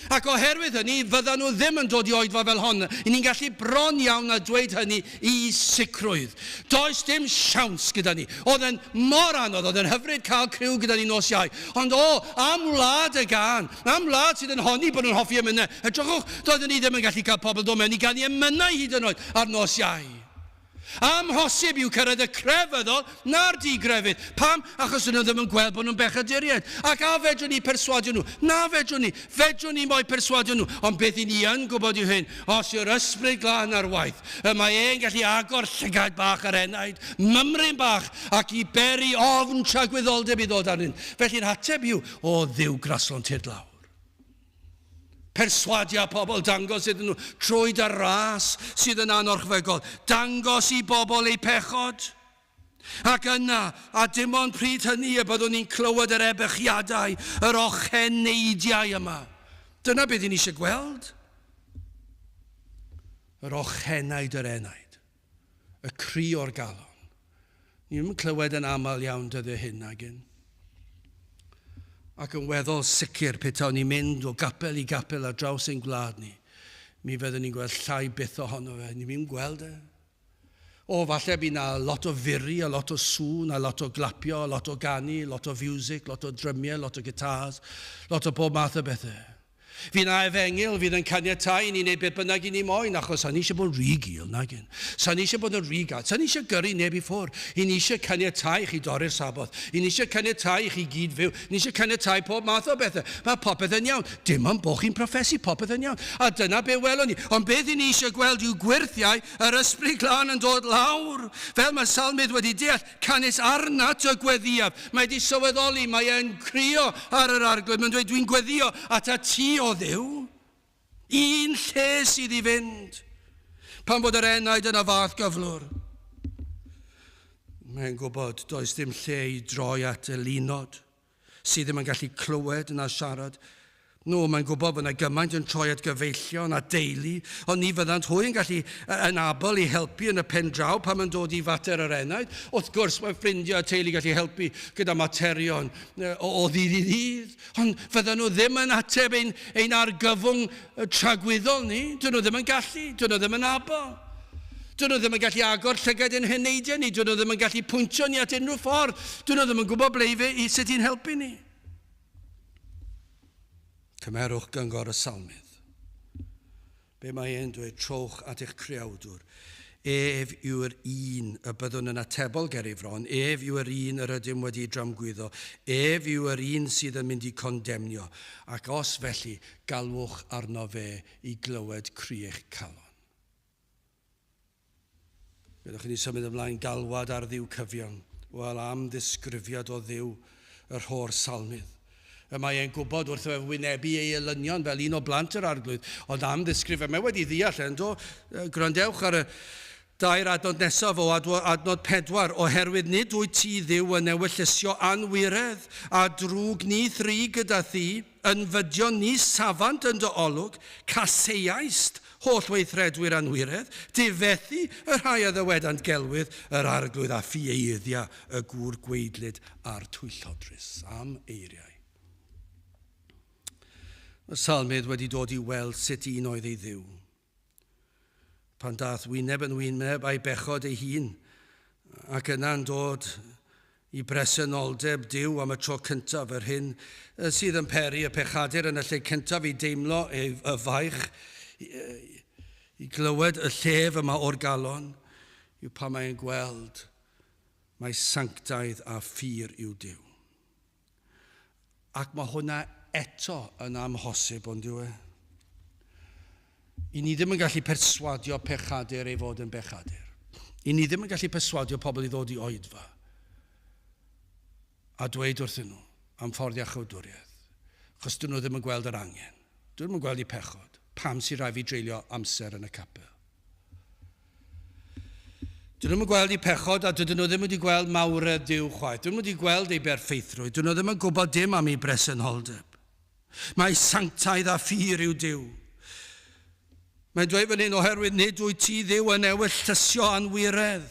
Ac oherwydd hynny, fyddan nhw ddim yn dod i oedfa fel hon. I ni'n gallu bron iawn â dweud hynny i sicrwydd. Does dim siawns gyda ni. Oedd e'n mor anodd, oedd e'n hyfryd cael criw gyda ni nos Iau. Ond o, am wlad y gân, am wlad sydd yn honni bod nhw'n hoffi emynau. Edrychwch, doedden ni ddim yn gallu cael pobl dod mewn i ganu emynau hyd yn oed ar nos Iau. Amhosib yw cyrraedd y crefyddol na'r digrefydd. Pam? Achos dyn nhw ddim yn gweld bod nhw'n bechaduriaid. Ac a fedrwn ni perswadio nhw? Na fedrwn ni. Fedrwn ni mo'u perswadio nhw. Ond beth i ni yn gwybod yw hyn, os yw'r Ysbryd Glân ar waith, y mae e'n gallu agor llygaid bach yr enaid, mymryn bach, ac i beri ofn tragwyddoldeb i ddod arnyn. Felly'r ateb yw, o Dduw graslon tyrd lawr. Perswadia pobl, dangos iddyn nhw trwy dy ras sydd yn anorchfygol. Dangos i bobl eu pechod. Ac yna, a dim ond pryd hynny y byddwn ni'n clywed yr ebychiadau, yr ocheneidiau yma. Dyna beth i ni eisiau gweld. Yr ochenaid yr enaid. Y cri o'r galon. Ni ddim yn clywed yn aml iawn dyddiau hyn nag un. Ac yn weddol sicr, petawn ni'n mynd o gapel i gapel ar draws ein gwlad ni, mi fyddwn ni'n gweld llai byth ohono fe. Ni ddim gweld e. O, falle bydd na lot o furi, a lot o sŵn, a lot o glapio, a lot o ganu, lot o fiwsig, lot o drymiau, lot o gitars, lot o bob math o bethau. Fydd 'na efengyl fydd yn caniatáu i ni wneud beth bynnag i ni moyn, achos sa'n ni eisiau bod yn rhy gul, nag yn. Sa'n ni eisiau bod yn rhy gad. Sa'n ni eisiau gyrru neb i ffwrdd. I ni eisiau caniatáu i chi dorri'r Saboth. I ni eisiau caniatáu i chi gyd fyw. Ni eisiau caniatáu pob math o bethau. Mae popeth yn iawn. Dim ond bod chi'n proffesu popeth yn iawn. A dyna be welwn ni. Ond beth i ni eisiau gweld yw gwyrthiau yr Ysbryd Glân yn dod lawr. Fel mae'r salmydd wedi deall, Canys arnat y gweddïaf. Mae 'di sylweddoli, mae e'n crio ar yr Arglwydd. Mae'n dweud, dwi'n gweddïo atat ti, o Dduw. Un lle sydd i fynd, pan fod yr enaid yn y fath gyflwr. Mae'n gwybod does dim lle i droi at elinod sydd ddim yn gallu clywed na siarad. No, mae'n gwybod bod yna gymaint yn troi at gyfeillion a deulu, ond ni fyddant hwy yn gallu yn abl i helpu yn y pen draw pan mae'n dod i fater yr enaid. Wrth gwrs, mae ffrindiau a teulu gallu helpu gyda materion o, o ddydd i ddydd, ond fyddan nhw ddim yn ateb ein, ein argyfwng tragwyddol ni. Dyn nhw ddim yn gallu, dyn nhw ddim yn abl. Dyn nhw ddim yn gallu agor llygaid ein heneidiau ni, dyn nhw ddim yn gallu pwyntio ni at unrhyw ffordd, dyn nhw ddim yn gwybod ble i fe, i sut i'n helpu ni. Cymerwch gyngor y salmydd. Be mae e'n dweud, trowch at eich creawdwr. Ef yw'r un y byddwn yn atebol ger ei fron, ef yw'r un yr ydym wedi dramgwyddo, ef yw'r un sydd yn mynd i condemnio, ac os felly, galwch arno fe i glywed cri eich calon. Gadewch i ni symud ymlaen galwad ar Dduw cyfiawn. Wel, am ddisgrifiad o Dduw y rho'r salmydd. Y mae e'n gwybod wrtho ef wynebu ei elynion fel un o blant yr Arglwydd, ond am ddisgrifiad, mae wedi ddeall e, yndo? Gwrandewch ar y dair adnod nesaf o adnod 4, oherwydd nid wyt ti Dduw yn ewyllysio anwiredd, a drwg ni thri gyda thi, Ynfydion ni safant yn dy olwg, caseiaist holl weithredwyr anwiredd, difethu y rhai a ddywedant gelwydd, yr Arglwydd a ffieiddia y gŵr gwaedlyd a'r twyllodrus. Am eiriau. Mae Salmydd wedi dod i weld sut un oedd ei Dduw. Pan dath wyneb yn wyneb a'i bechod ei hun, ac yna'n dod i bresenoldeb Duw am y tro cyntaf, yr hyn sydd yn peri y pechadur yn y lle cyntaf i deimlo ei y faich, i, i glywed y llef yma o'r galon, yw pan mae'n gweld mai sanctaidd a phur yw Duw. Ac mae hwnna eto yn amhosib, ond yw e? I ni ddim yn gallu perswadio pechadur ei fod yn bechadur. I ni ddim yn gallu perswadio pobl i ddod i oedfa a dweud wrthyn nhw am ffordd iachawdwriaeth, achos dyn nhw ddim yn gweld yr angen. Dyn nhw ddim yn gweld eu pechod. Pam sy'n rhaid fi dreulio amser yn y capel? Dyn nhw'm yn gweld eu pechod a dydyn nhw ddim wedi gweld mawredd Duw chwaith. Dyn nhw'm wedi gweld ei berffeithrwydd. Dyn nhw ddim yn gwybod dim am ei bresenoldeb. Mae sanctaidd a phur yw Duw. Mae'n dweud fan hyn, oherwydd nid wyt ti Dduw yn ewyllysio anwiredd.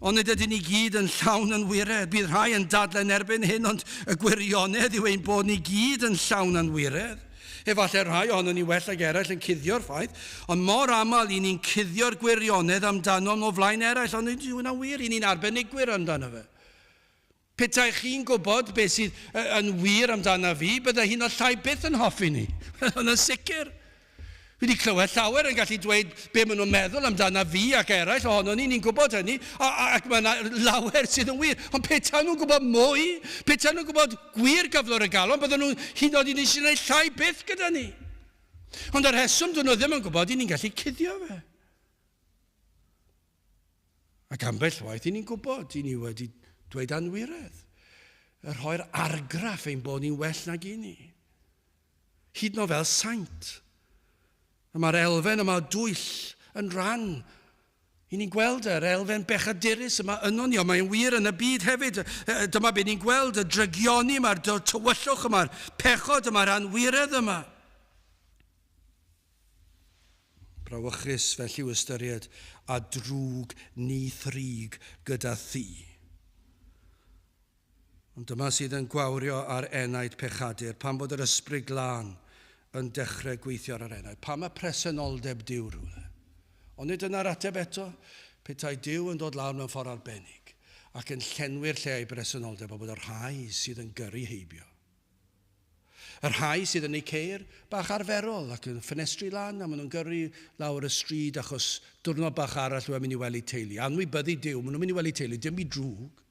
Ond nid ydyn ni gyd yn llawn anwiredd. Bydd rhai yn dadlen erbyn hyn, ond y gwirionedd yw ein bod ni gyd yn llawn anwiredd. Efallai rhai ohonon ni well ag eraill yn cuddio'r ffaith, ond mor aml i ni'n cuddio'r gwirionedd amdanom o flaen eraill, ond nid yw hwnna'n wir, i ni'n arbenigwyr amdano fe. Petai chi'n gwybod beth sydd yn wir amdana fi, byddai hi'n o llai byth yn hoffi ni. Hwnna'n sicr. Fi wedi clywed llawer yn gallu dweud be maen nhw'n meddwl amdana fi ac eraill ohonon ni, ni'n gwybod hynny, a, a, ac mae yna lawer sydd yn wir. Ond petai nhw'n gwybod mwy, petai nhw'n gwybod gwir gyflwr y galon, bydden nhw'n hyd yn oed yn eisiau gwneud llai byth gyda ni. Ond y rheswm dyn nhw ddim yn gwybod, i ni'n gallu cuddio fe. Ac ambell waith, i ni'n gwybod, i ni wedi dweud anwiredd, y rhoi'r argraff ein bod ni'n well nag i ni. Hyd yn oed fel saint. A mae'r elfen yma o dwyll yn rhan. I ni'n gweld yr elfen bechadurus yma yno ni, ond mae'n wir yn y byd hefyd. Dyma beth ni'n gweld, y drygioni yma'r tywyllwch yma'r pechod yma'r anwiredd yma. Brawychus felly yw ystyried a drwg ni thrig gyda thi. Ond dyma sydd yn gwawrio ar enaid pechadur, pam bod yr Ysbryd Glân yn dechrau gweithio ar yr enaid? Pam y presenoldeb Duw rhywle? Ond nid dyna'r ateb eto. Petai Duw yn dod lawr mewn ffordd arbennig ac yn llenwi'r lle a'i bresenoldeb a bod y rhai sydd yn gyrru heibio, y rhai sydd yn eu ceir bach arferol ac yn ffenestri lan a maen nhw'n gyrru lawr y stryd achos diwrnod bach arall yw e'n mynd i wely teulu. Anwybyddu Duw, maen nhw'n mynd i wely teulu, dim byd drwg.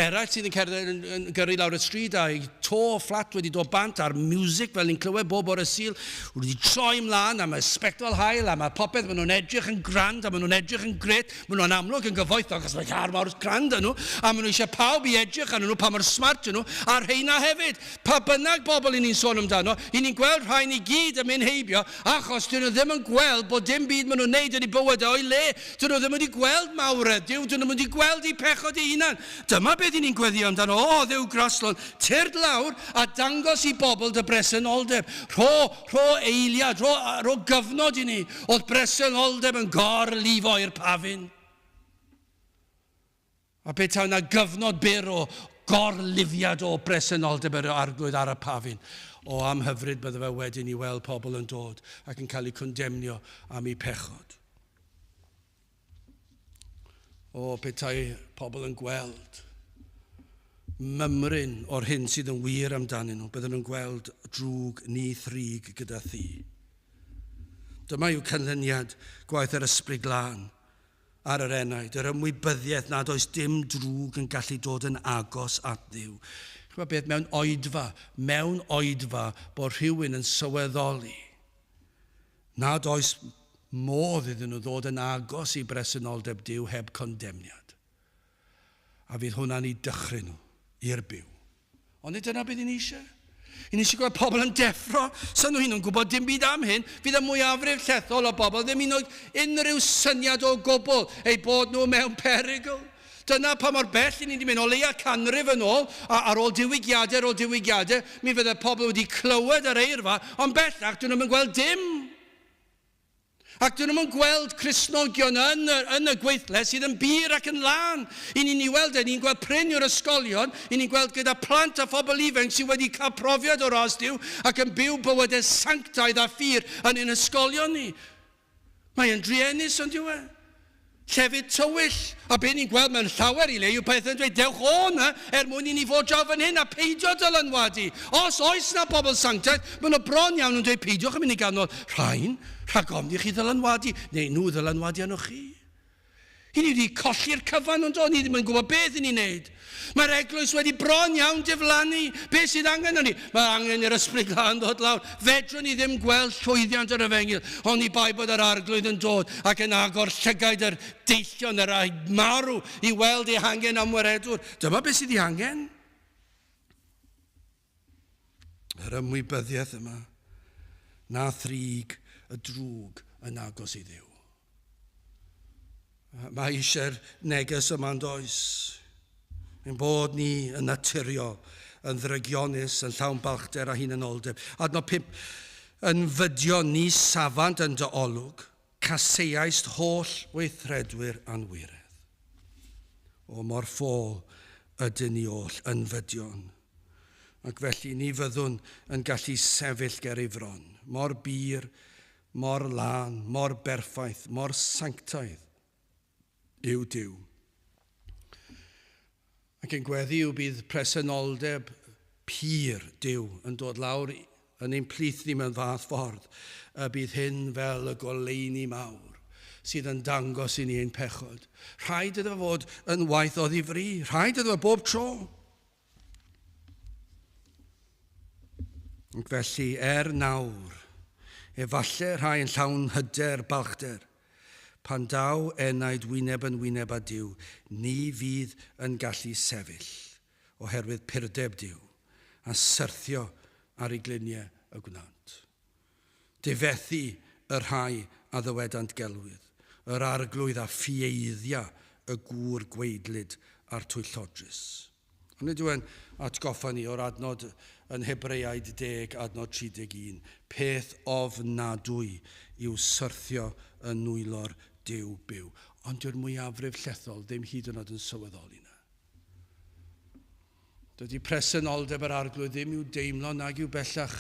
Eraill sydd yn cerdded yn, yn gyrru lawr y stryd a'i to fflat wedi dod bant a'r music fel ni'n clywed bob bore Sul wedi troi ymlaen a mae sbectol haul a mae popeth, maen nhw'n edrych yn grand a maen nhw'n edrych yn gret, maen nhw'n amlwg yn gyfoethog achos mae car mor grand â nhw a maen nhw eisiau pawb i edrych arnyn nhw pa mor smart ydyn nhw a'r rheina hefyd. Pa bynnag bobl i ni'n sôn amdano, i ni'n gweld rhain i gyd yn mynd heibio achos dyn nhw ddim yn gweld bod dim byd maen nhw'n neud yn eu bywydau o'i le. Dyn nhw ddim wedi gweld mawredd Duw, dyn nhw wedi gweld eu pechod eu hunan. Dyma beth i ni'n gweddio amdano, O Dduw graslon, tyrd lawr a dangos i bobl dy bresenoldeb. Rho, rho eiliad, rho, rho gyfnod i ni o'th bresenoldeb yn gorlifo i'r pafin. A petai yna gyfnod byr o gorlifiad o bresenoldeb yr Arglwydd ar y pafin, o am hyfryd bydde fe wedyn i weld pobl yn dod ac yn cael eu condemnio am eu pechod. O, petai pobl yn gweld mymryn o'r hyn sydd yn wir amdanyn nhw, bydden nhw'n gweld drwg ni thrig gyda thi. Dyma yw canlyniad gwaith yr Ysbryd Glân ar yr enaid, yr ymwybyddiaeth nad oes dim drwg yn gallu dod yn agos at Dduw. Chymod beth, mewn oedfa, mewn oedfa bod rhywun yn sylweddoli nad oes modd iddyn nhw ddod yn agos i bresenoldeb Duw heb condemniad. A fydd hwnna'n eu dychryn nhw i'r byw. Ond nid dyna beth i ni eisiau. I ni eisiau gweld pobl yn deffro. Sa'n nhw hyn yn gwybod dim byd am hyn. Fydd y mwyafrif llethol o bobl ddim un oed unrhyw syniad o gwbl eu bod nhw mewn perygl. Dyna pa mor bell i ni wedi mynd. O leia canrif yn ôl, a ar ôl diwygiadau ar ôl diwygiadau, mi fydde pobl wedi clywed yr eirfa, ond bellach dyn nhw'm yn gweld dim. Ac dyn nhw'm yn gweld Cristnogion yn y, yn y gweithle sydd yn bur ac yn lân. I ni'n ei weld e, ni'n gweld prin yw'r ysgolion, i ni'n gweld gyda plant a phobl ifanc sydd wedi cael profiad o ras Duw ac yn byw bywydau sanctaidd a phur yn ein ysgolion ni. Mae e'n druenus, ond yw e? Llefydd tywyll, a be ni'n gweld mewn llawer i le yw pethau'n dweud dewch o 'na er mwyn i ni fod draw fan hyn a peidio dylanwadu. Os oes 'na bobl sanctaidd, maen nhw bron iawn yn dweud peidiwch yn mynd i ganol rhain, rhag ofn i chi ddylanwadu, neu nhw ddylanwadu arnoch chi. I ni wedi colli'r cyfan ond do, ni ddim yn gwybod beth i ni'n neud. Mae'r eglwys wedi bron iawn diflannu. Beth sydd angen arni? Mae angen i'r Ysbryd Glân ddod lawr. Fedrwn ni ddim gweld llwyddiant yr efengyl, oni bai bod yr Arglwydd yn dod ac yn agor llygaid yr deillion, yr rhai marw, i weld eu hangen am waredwr. Dyma beth sydd ei angen. Yr ymwybyddiaeth yma, na thrig y drwg yn agos i Dduw. Mae eisiau'r neges yma yn does? Ein bod ni yn naturiol, yn ddrygionus, yn llawn balchder a hunanoldeb. Adnod 5. Yn fydion ni safant yn dy olwg, caseaist holl weithredwyr anwiredd. O mor ffôl ydyn ni oll yn fydion. Ac felly ni fyddwn yn gallu sefyll ger ei fron. Mor bur, Mor lân, mor berffaith, mor sanctaidd yw Duw. Ac ein gweddi yw bydd presenoldeb pur Duw yn dod lawr yn ein plith ni mewn fath ffordd y bydd hyn fel y goleuni mawr sydd yn dangos i ni ein pechod. Rhaid iddo fod yn waith o ddifri, rhaid iddo fod bob tro. Ac felly, er nawr, efallai rhai yn llawn hyder, balchder, pan daw enaid wyneb yn wyneb â Duw, ni fydd yn gallu sefyll, oherwydd purdeb Duw, a syrthio ar ei gliniau y gwnant. Difethu y rhai a ddywedant gelwydd, yr Arglwydd a ffieiddia y gŵr gwaedlyd a'r twyllodrus. Ond nid yw e'n atgoffa ni o'r adnod yn Hebreaid 10, adnod 31, peth ofnadwy yw syrthio yn nwylo'r Duw byw. Ond dyw'r mwyafrif llethol ddim hyd yn oed yn sylweddoli 'na. Dydy presenoldeb yr Arglwydd ddim i'w deimlo nag yw bellach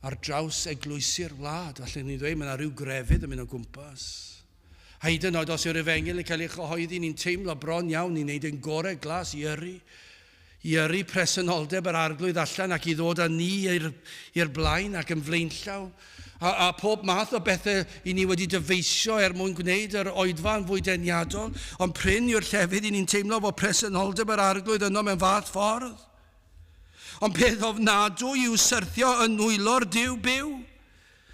ar draws eglwysi'r wlad. Allen ni ddweud mae yna rhyw grefydd yn mynd o gwmpas. A hyd yn oed os yw'r efengyl yn cael ei chyhoeddi, ni'n teimlo bron iawn ni'n neud ein gorau glas i yrru, i yrru presenoldeb yr Arglwydd allan ac i ddod â ni i'r blaen ac yn flaenllaw. A, a pob math o bethau i ni wedi dyfeisio er mwyn gwneud yr oedfa yn fwy deniadol, ond prin yw'r llefydd i ni'n teimlo bod presenoldeb yr Arglwydd yno mewn fath ffordd. Ond peth ofnadwy yw syrthio yn nwylo'r Duw byw.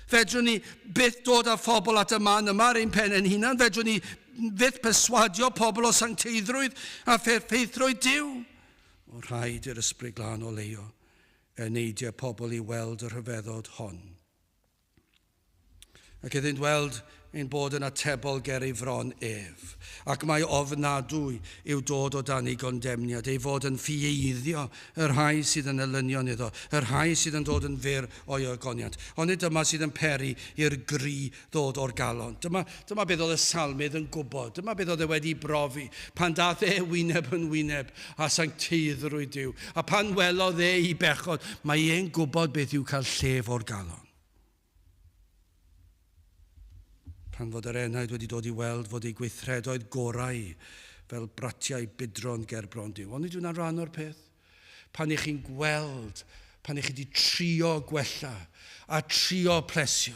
Fedrwn ni byth dod â phobl at y man yma ar ein pen ein hunan. Fedrwn ni fyth perswadio pobl o sancteiddrwydd a pherffeithrwydd Duw. O rhaid i'r Ysbryd Glân oleuo eneidiau pobl i weld y rhyfeddod hon. Ac iddynt weld ein bod yn atebol ger ei fron ef, ac mai ofnadwy yw dod o dan ei gondemniad, ei fod yn ffieiddio y rhai sydd yn elynion iddo, y rhai sydd yn dod yn fyr o'i ogoniant. Onid dyma sydd yn peri i'r gri ddod o'r galon? Dyma, dyma beth oedd y salmydd yn gwybod, dyma beth oedd e wedi brofi, pan daeth e wyneb yn wyneb â sancteiddrwydd Duw, a pan welodd e ei bechod, mae e'n gwybod beth yw cael llef o'r galon. Pan fod yr enaid wedi dod i weld fod ei gweithredoedd gorau fel bratiau budron ger bron Duw. Onid yw hwnna'n rhan o'r peth? Pan ych chi'n gweld, pan ych chi wedi trio gwella a trio plesio,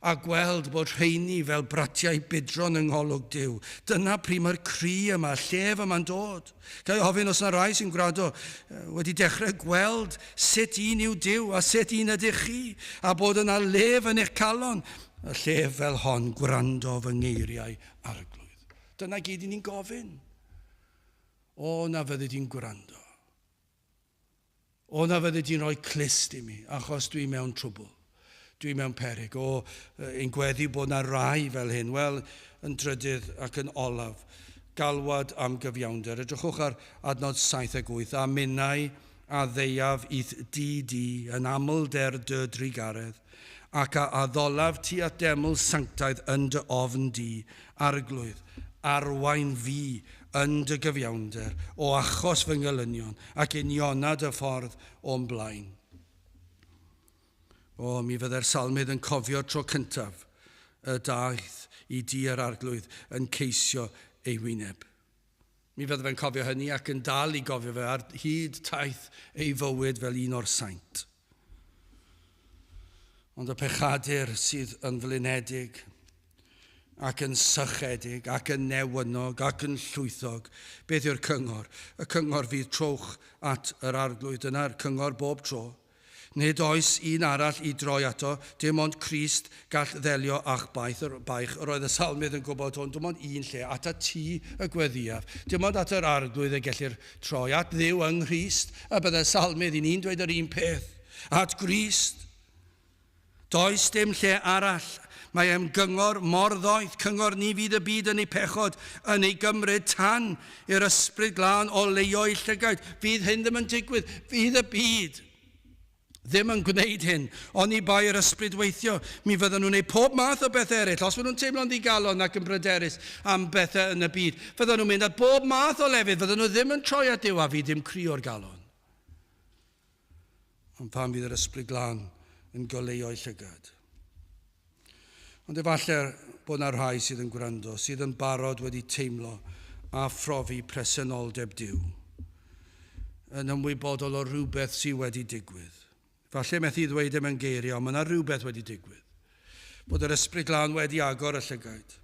a gweld bod rheini fel bratiau budron yng ngolwg Duw, dyna pryd mae'r cri yma, llef yma'n dod. Ga i ofyn os yna rai sy'n gwrando wedi dechrau gweld sut un yw Duw a sut un ydych chi, a bod yna lef yn eich calon, y llef fel hon, gwrando fy ngeiriau, Arglwydd. Dyna gyd i ni'n gofyn. O, na fyddi di'n gwrando. O, na fyddi di'n rhoi clust i mi, achos dwi mewn trwbl. Dwi mewn peryg. O, ein gweddi bod na rai fel hyn. Wel, yn drydydd ac yn olaf, galwad am gyfiawnder. Edrychwch ar adnod 7 ac 8. A minnau a ddeuaf i'th dŷ di yn amlder dy drugaredd, ac a addolaf ti at deml sanctaidd yn dy ofn di, Arglwydd, arwain fi yn dy gyfiawnder, o achos fy ngelynion, ac uniona dy ffordd o'm blaen. O, mi fydde'r salmydd yn cofio'r tro cyntaf y daeth i dŷ yr Arglwydd yn ceisio ei wyneb. Mi fydde fe'n cofio hynny ac yn dal i gofio fe ar hyd taith ei fywyd fel un o'r saint. Ond y pechadur sydd yn flinedig ac yn sychedig ac yn newynog ac yn llwythog, beth yw'r cyngor? Y cyngor fydd trowch at yr Arglwydd. Dyna'r cyngor bob tro. Nid oes un arall i droi ato, dim ond Crist gall ddelio â'ch baich. Baich. Yr oedd y salmydd yn gwybod hwn, dim ond un lle, atat ti y gweddiaf. Dim ond at yr Arglwydd y gellir troi, at Dduw yng Nghrist, a byddai'r salmydd i ni'n dweud yr un peth, at Grist. Does dim lle arall. Mae e'n gyngor mor ddoeth, cyngor ni fydd y byd yn ei pechod, yn ei gymryd tan i'r Ysbryd Glân oleuo'i llygaid. Fydd hyn ddim yn digwydd. Fydd y byd ddim yn gwneud hyn, oni bai yr Ysbryd weithio. Mi fydden nhw'n gwneud pob math o bethau eraill. Os maen nhw'n teimlo'n ddigalon ac yn bryderus am bethau yn y byd, fydden nhw'n mynd at bob math o lefydd. Fydden nhw ddim yn troi at Duw a fydd dim cri o'r galon. Ond pan fydd yr Ysbryd Glân yn goleuo'i llygad. Ond efallai bod yna rhai sydd yn gwrando, sydd yn barod wedi teimlo a phrofi presenoldeb Duw, yn ymwybodol o rhywbeth sydd wedi digwydd. Falle methu ddweud e mewn geiriau, ond mae yna rhywbeth wedi digwydd. Bod yr Ysbryd Glân wedi agor y llygaid,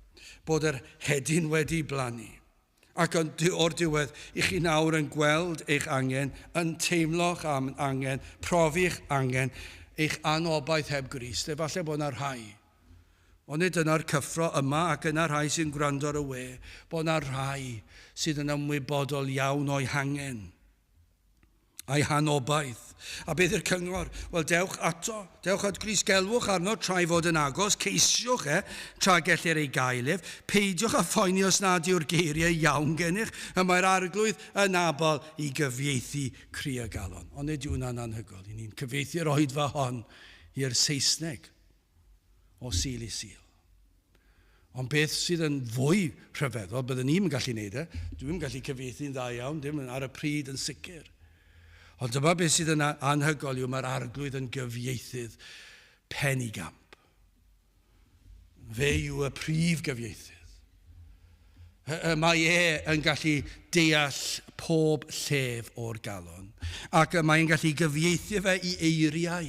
bod yr hedyn wedi blannu, ac o'r diwedd, i chi nawr yn gweld eich angen, yn teimlo'ch angen, profi'ch angen, eich anobaith heb Grist. Efallai bod yna rhai. Ond nid dyna'r cyffro yma ac yna rhai sy'n gwrando ar y we, bod yna rhai sydd yn ymwybodol iawn o'i hangen a'i hanobaith. A beth yw'r cyngor? Wel, dewch ato. Dewch at Grist, gelwch arno tra'i fod yn agos, ceisiwch e tra gellir ei gael ef. Peidiwch â phoeni os nad yw'r geiriau iawn gennych, y mae'r Arglwydd yn abl i gyfieithu cri y galon. Ond nid yw hwnna'n anhygoel. I ni'n cyfieithu'r oedfa hon i'r Saesneg o Sul i Sul. Ond beth sydd yn fwy rhyfeddol, byddwn ni'm yn gallu neud e, dwi'm yn gallu cyfieithu'n dda iawn, dim ar y pryd yn sicr. Ond dyma beth sydd yn anhygoel yw mae'r Arglwydd yn gyfieithydd penigamp. Fe yw y prif gyfieithydd. Mae e yn gallu deall pob llef o'r galon, ac mae'n gallu gyfieithu fe i eiriau.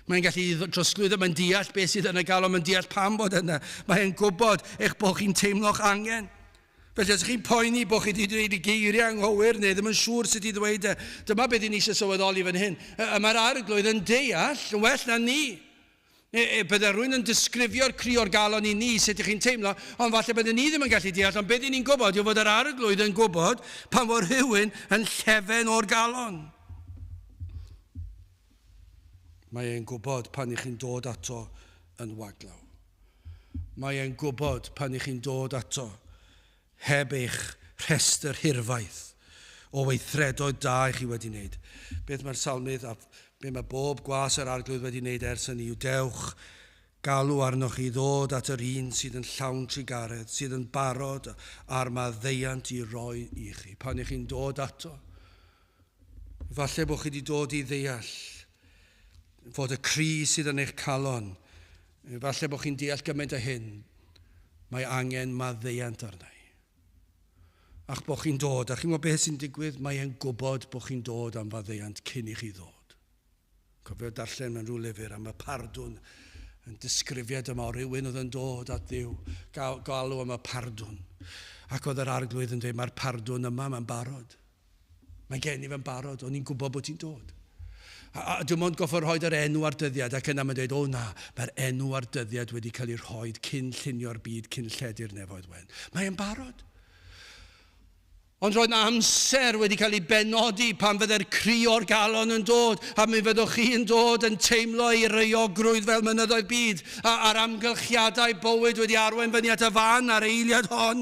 Mae'n gallu drosglwyddo, mae'n deall beth sydd yn y galon, mae'n deall pam bod yna. Mae'n gwybod eich bod chi'n teimlo'ch angen. Felly os ydych chi'n poeni bod chi wedi dweud y geiriau anghywir neu ddim yn siŵr sut i ddweud e, dyma beth i ni eisiau sylweddoli fan hyn. Y mae'r Arglwydd yn deall yn well na ni. E, e, bydde rhywun yn disgrifio'r cri o'r galon i ni sut ych chi'n teimlo, ond falle bydde ni ddim yn gallu deall, ond beth i ni'n gwybod yw fod yr Arglwydd yn gwybod pan fod rhywun yn llefen o'r galon. Mae e'n gwybod pan ych chi'n dod ato yn waglaw. Mae e'n gwybod pan ych chi'n dod ato heb eich rhestr hirfaith o weithredoedd da i chi wedi wneud. Beth mae'r salmydd a beth mae bob gwas yr Arglwydd wedi wneud ers hynny yw dewch galw arnoch chi ddod at yr un sydd yn llawn trugaredd, sydd yn barod a'r maddeuant i roi i chi. Pan ych chi'n dod ato, Falle bod chi wedi dod i ddeall fod y cri sydd yn eich calon, falle bod chi'n deall gymaint o hyn, mae angen maddeuant arna i. A'ch bod chi'n dod, a chi'n gwybod beth sy'n digwydd, mae e'n gwybod bod chi'n dod am faddeuant cyn i chi ddod. Cofio darllen mewn rhyw lyfr am y pardwn yn disgrifiad yma o rywun oedd yn dod at Dduw, galw am y pardwn. Ac oedd yr Arglwydd yn dweud, mae'r pardwn yma, mae'n barod. Mae gen i fe'n barod, o'n i'n gwybod bod ti'n dod. A dim ond goffo rhoi yr enw a'r dyddiad, ac yna mae'n dweud, o na, mae'r enw a'r dyddiad wedi cael ei rhoi cyn llunio'r byd, cyn lledu'r nefoedd wen. Mae'n barod. Ond roedd 'na amser wedi cael ei benodi pan fydde'r cri o'r galon yn dod, a mi fyddwch chi yn dod yn teimlo ei reuogrwydd fel mynyddoedd byd, a, a'r amgylchiadau bywyd wedi arwain fyny at y fan a'r eiliad hon,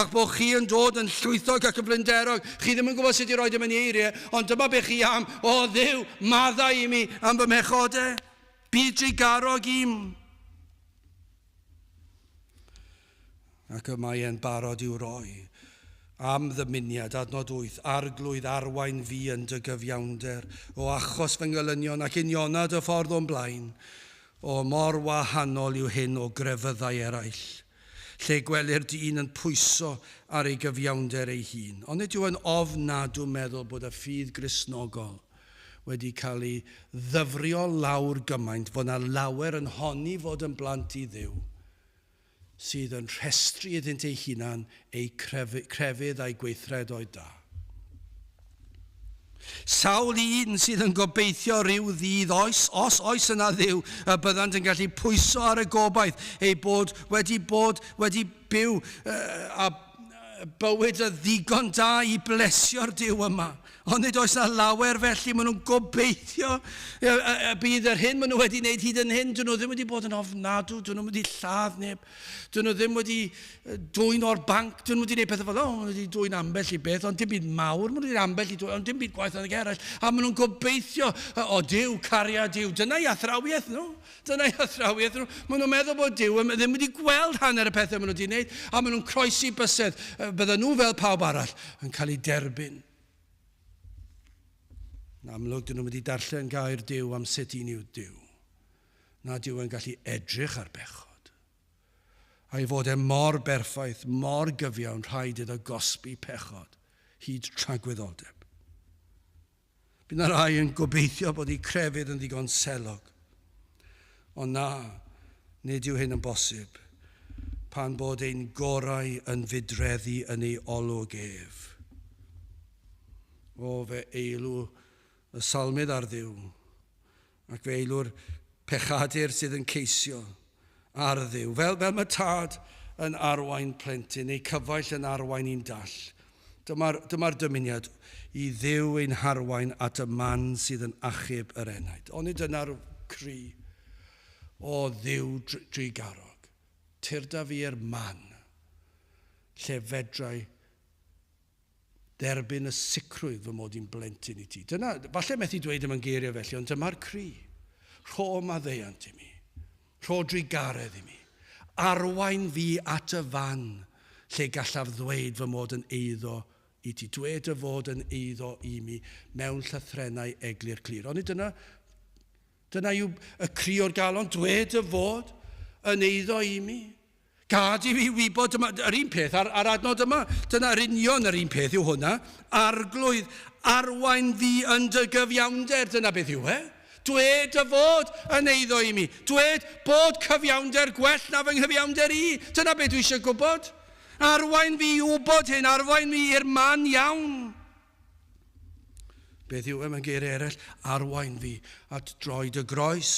a'ch bod chi yn dod yn llwythog ac yn flinderog. Chi ddim yn gwybod sut i roid e mewn i eiriau, ond dyma be chi am, O Dduw, maddau i mi am fy mhechodau. Bydd drugarog i'm. Ac y mae e'n barod i'w roi. Am ddymuniad, adnod 8, Arglwydd, arwain fi yn dy gyfiawnder, o achos fy ngelynion, ac uniona dy ffordd o'm blaen. O, mor wahanol yw hyn o grefyddau eraill. lle gwelir dyn yn pwyso ar ei gyfiawnder ei hun. Ond nid yw yn ofnadw meddwl bod y ffydd Gristnogol wedi cael ei ddyfrio lawr gymaint fod 'na lawer yn honni fod yn blant i Dduw sydd yn rhestru iddynt eu hunan eu crefydd a'u gweithredoedd da. Sawl un sydd yn gobeithio rhyw ddydd oes, os oes yna Dduw, y byddant yn gallu pwyso ar y gobaith eu bod wedi bod wedi byw a bywyd y ddigon da i blesio'r Duw yma. Ond nid oes 'na lawer felly, maen nhw'n gobeithio y bydd yr hyn maen nhw wedi wneud hyd yn hyn, dyn nhw ddim wedi bod yn ofnadw, dyn nhw wedi lladd neb, dyn nhw ddim wedi dwyn o'r banc, dyn nhw wedi gwneud pethau fel, o, maen nhw wedi dwyn ambell i beth, ond dim byd mawr, maen nhw wedi ambell i dwyn, ond dim byd gwaeth nag eraill, a maen nhw'n gobeithio, o Duw, cariad Duw, dyna i athrawiaeth nhw. Dyna eu hathrawiaeth nhw. Maen nhw'n meddwl bod Duw ddim wedi gweld hanner y pethau maen nhw wedi wneud, a maen nhw'n croesi bysedd. Bydden nhw, fel pawb arall, yn cael eu derbyn. Yn amlwg, dyn nhw wedi darllen gair Duw am sut un yw Duw. Nad yw e'n gallu edrych ar bechod. A'i fod e mor berffaith, mor gyfiawn, rhaid iddo gosbi pechod hyd tragwyddoldeb. Bydd 'na rai yn gobeithio bod eu crefydd yn ddigon selog. Ond na, nid yw hyn yn bosib, pan bod ein gorau yn fudreddu yn ei olwg ef. O, fe eilw y salmydd ar Dduw, ac fe eilw'r pechadur sydd yn ceisio ar Dduw. Fel, fel mae tad yn arwain plentyn, neu cyfaill yn arwain un dall. Dyma'r, dyma dymuniad i Dduw ein harwain at y man sydd yn achub yr enaid. Onid dyna'r cri o Dduw drugarog. Tyrda fi i'r man lle fedrai dderbyn y sicrwydd fy mod i'n blentyn i ti. Dyna, falle methu dweud yma'n geiriau felly, ond dyma'r cri. Rho maddeuant i mi. Rho drugaredd i mi. Arwain fi at y fan lle gallaf ddweud fy mod yn eiddo i ti. Dwed dy fod yn eiddo i mi mewn llythrennau eglur clir. Onid dyna, dyna yw y cri o'r galon, dwed dy fod yn eiddo i mi. Gad i fi wybod, dyma, yr un peth ar, ar adnod yma, dyna'r union yr un peth yw hwnna. Arglwydd, arwain fi yn dy gyfiawnder, dyna beth yw e. Dwed dy fod yn eiddo i mi. Dwed bod cyfiawnder gwell na fy nghyfiawnder i. Dyna beth dwi eisiau gwybod. Arwain fi i wybod hyn, arwain fi i'r man iawn. Beth yw e mewn geiriau eraill? Arwain fi at droed y groes.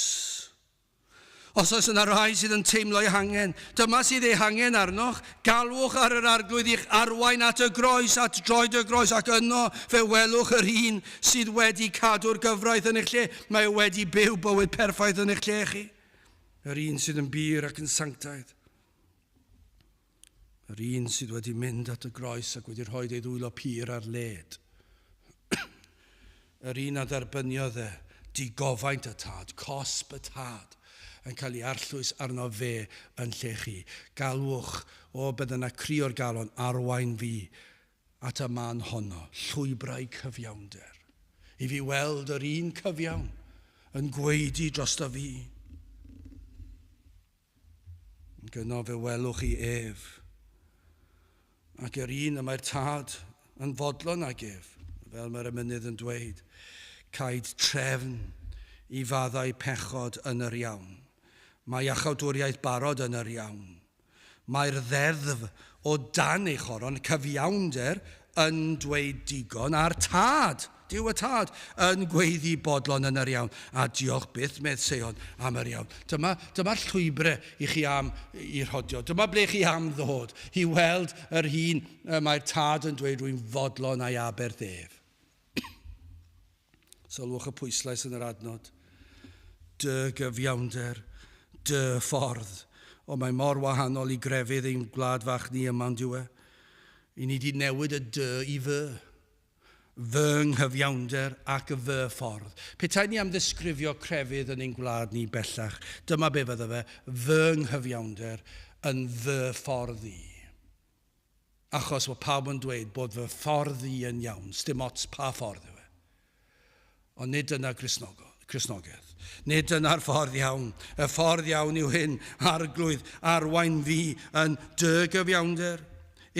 Os oes yna rai sydd yn teimlo eu hangen, dyma sydd eu hangen arnoch, galwch ar yr Arglwydd i'ch arwain at y groes, at droed y groes, ac yno fe welwch yr un sydd wedi cadw'r gyfraith yn eich lle. Mae e wedi byw bywyd perffaith yn eich lle chi. Yr un sydd yn bur ac yn sanctaidd. Yr un sydd wedi mynd at y groes ac wedi rhoi ei ddwylo pur ar led. Yr un a dderbyniodd e digofaint y tad, cosb y tad, yn cael ei arllwys arno fe yn lle chi. Galwch, o bydd yna cri o'r galon, arwain fi at y man honno, llwybrau cyfiawnder, i fi weld yr un cyfiawn yn gwaedu drosto fi. Gyno fe welwch chi ef. Ac yr un y mae'r tad yn fodlon ag ef, fel mae'r emynydd yn dweud, caed trefn i faddau pechod yn yr iawn. Mae iachawdwriaeth barod yn yr iawn. Mae'r ddeddf o dan ei choron, cyfiawnder, yn dweud digon, a'r tad, Duw y Tad, yn gweiddi bodlon yn yr iawn. A diolch byth, medd Seion, am yr iawn. Dyma, dyma'r llwybrau i chi am i rhodio. Dyma ble chi am ddod, i weld yr hun y mae'r Tad yn dweud rwy'n fodlon a'i aberth ef. Sylwch y pwyslais yn yr adnod. Dy gyfiawnder, dy ffordd. O, mae mor wahanol i grefydd ein gwlad fach ni yma, on'd yw e? I ni 'di newid y dy i fy. Fy nghyfiawnder ac fy ffordd. Petai ni am ddisgrifio crefydd yn ein gwlad ni bellach, dyma be fydda fe, fy nghyfiawnder yn fy ffordd i. Achos mae pawb yn dweud bod fy ffordd i yn iawn, sdim ots pa ffordd yw e. Ond nid dyna Gristnogol, Cristnogaeth. Nid dyna'r ffordd iawn. Y ffordd iawn yw hyn, Arglwydd, arwain fi yn dy gyfiawnder.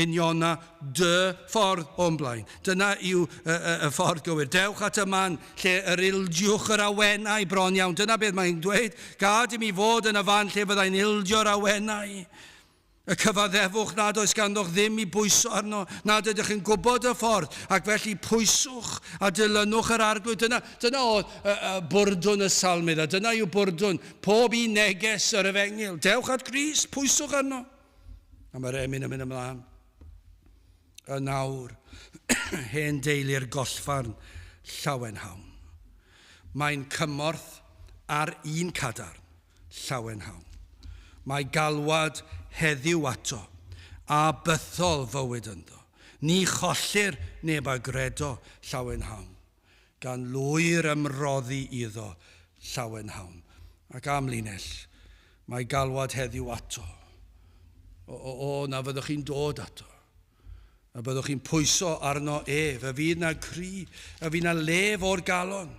Uniona dy ffordd o'n blaen. Dyna yw y ffordd gywir. Dewch at y man lle yr ildiwch yr awenau bron iawn. Dyna beth mae'n dweud. Gad i mi fod yn y fan lle fyddai'n ildio'r awenau. Y cyfaddefwch nad oes ganddoch ddim i bwyso arno, nad ydych yn gwybod y ffordd, ac felly pwyswch a dilynwch yr Arglwydd. Dyna oedd y bwrdwn y salmydd, a dyna yw bwrdwn pob un neges yr efengyl. Dewch at Grist, pwyswch arno. A mae'r emyn yn mynd ymlaen. Yn awr, hen deulu'r gollfarn llawenhawn. Mae'n cymorth ar un cadarn llawenhawn. Mae galwad heddiw ato, a bythol fywyd ynddo. Ni chollir neb a gredo llawenhawn, gan lwyr ymroddi iddo llawenhawn. Ac am linell, mae galwad heddiw ato. O, na fyddwch chi'n dod ato. A byddwch chi'n pwyso arno ef, y fydd na cri, y fydd na lef o'r galon,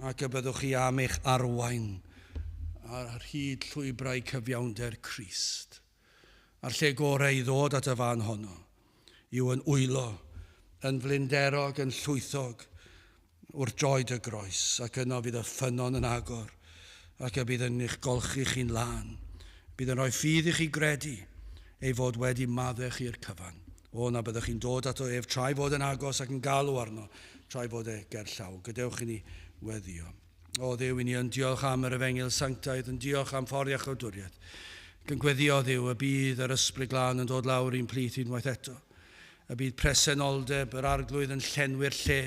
ac y byddwch chi am eich arwain ar hyd llwybrau cyfiawnder Crist. A'r lle gorau i ddod at y fan honno yw yn wylo, yn flinderog, yn llwythog, wrth droed y groes, ac yno fydd y ffynnon yn agor, ac y bydd yn eich golchi chi'n lân. Bydd yn rhoi ffydd i chi gredu ei fod wedi maddau chi'r cyfan. O, na byddwch chi'n dod ato ef tra'i fod yn agos ac yn galw arno, tra'i fod e gerllaw. Gadewch i ni weddio. O Dduw, i ni yn diolch am yr efengyl sanctaidd, yn diolch am ffordd iachawdwriaeth. Ac yn gweddio Dduw y bydd yr Ysbryd Glân yn dod lawr i'n plith unwaith eto. Y bydd presenoldeb yr Arglwydd yn llenwi'r lle,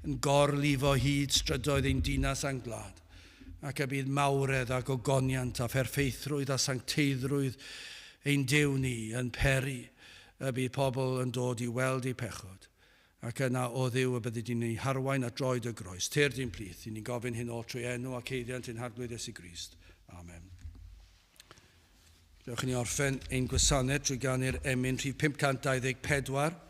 yn gorlifo hyd strydoedd ein dinas a'n gwlad. Ac y bydd mawredd a gogoniant a pherffeithrwydd a sancteiddrwydd ein Duw ni yn peri y bydd pobl yn dod i weld eu pechod. Ac yna o Dduw y byddi di'n ei harwain at droed y groes. Tyrd i'n plith, i ni'n gofyn hyn oll trwy enw ac haeddiant ein Harglwydd Iesu Grist. Amen. Dewch i ni orffen ein gwasanaeth trwy ganu'r emyn rhif 524.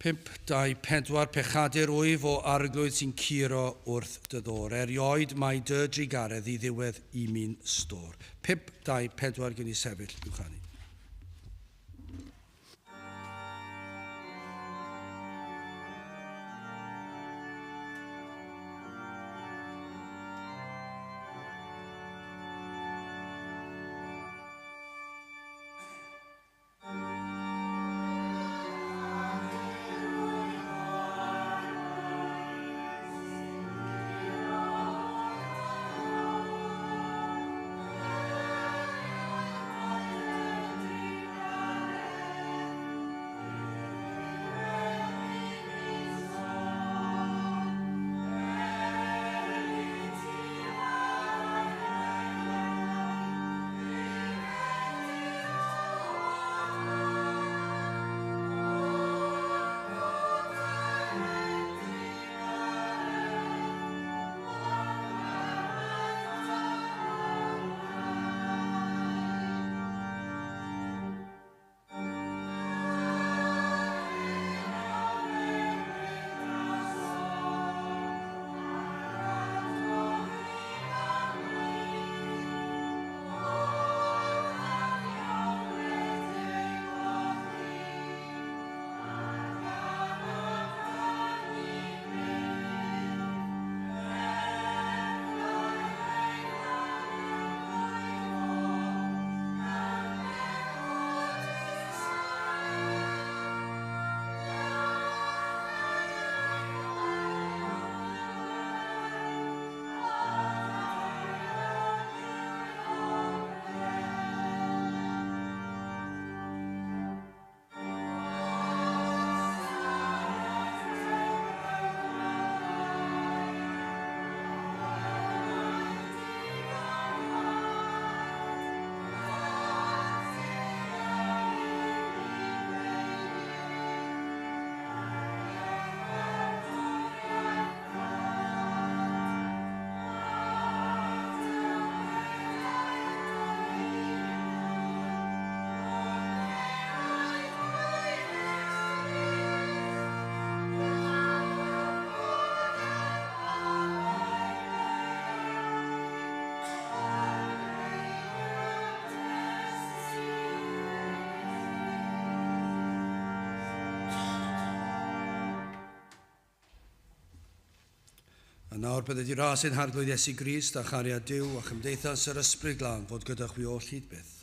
524, pechadur wyf o Arglwydd sy'n curo wrth dy ddôr. Erioed mae dy drugaredd i ddiwedd i mi'n stôr. 524 gen i sefyll i'w chanu. A nawr bydded i ras ein Harglwydd Iesu Grist a chariad Duw a chymdeithas yr Ysbryd Glân fod gyda chwi oll hyd byth.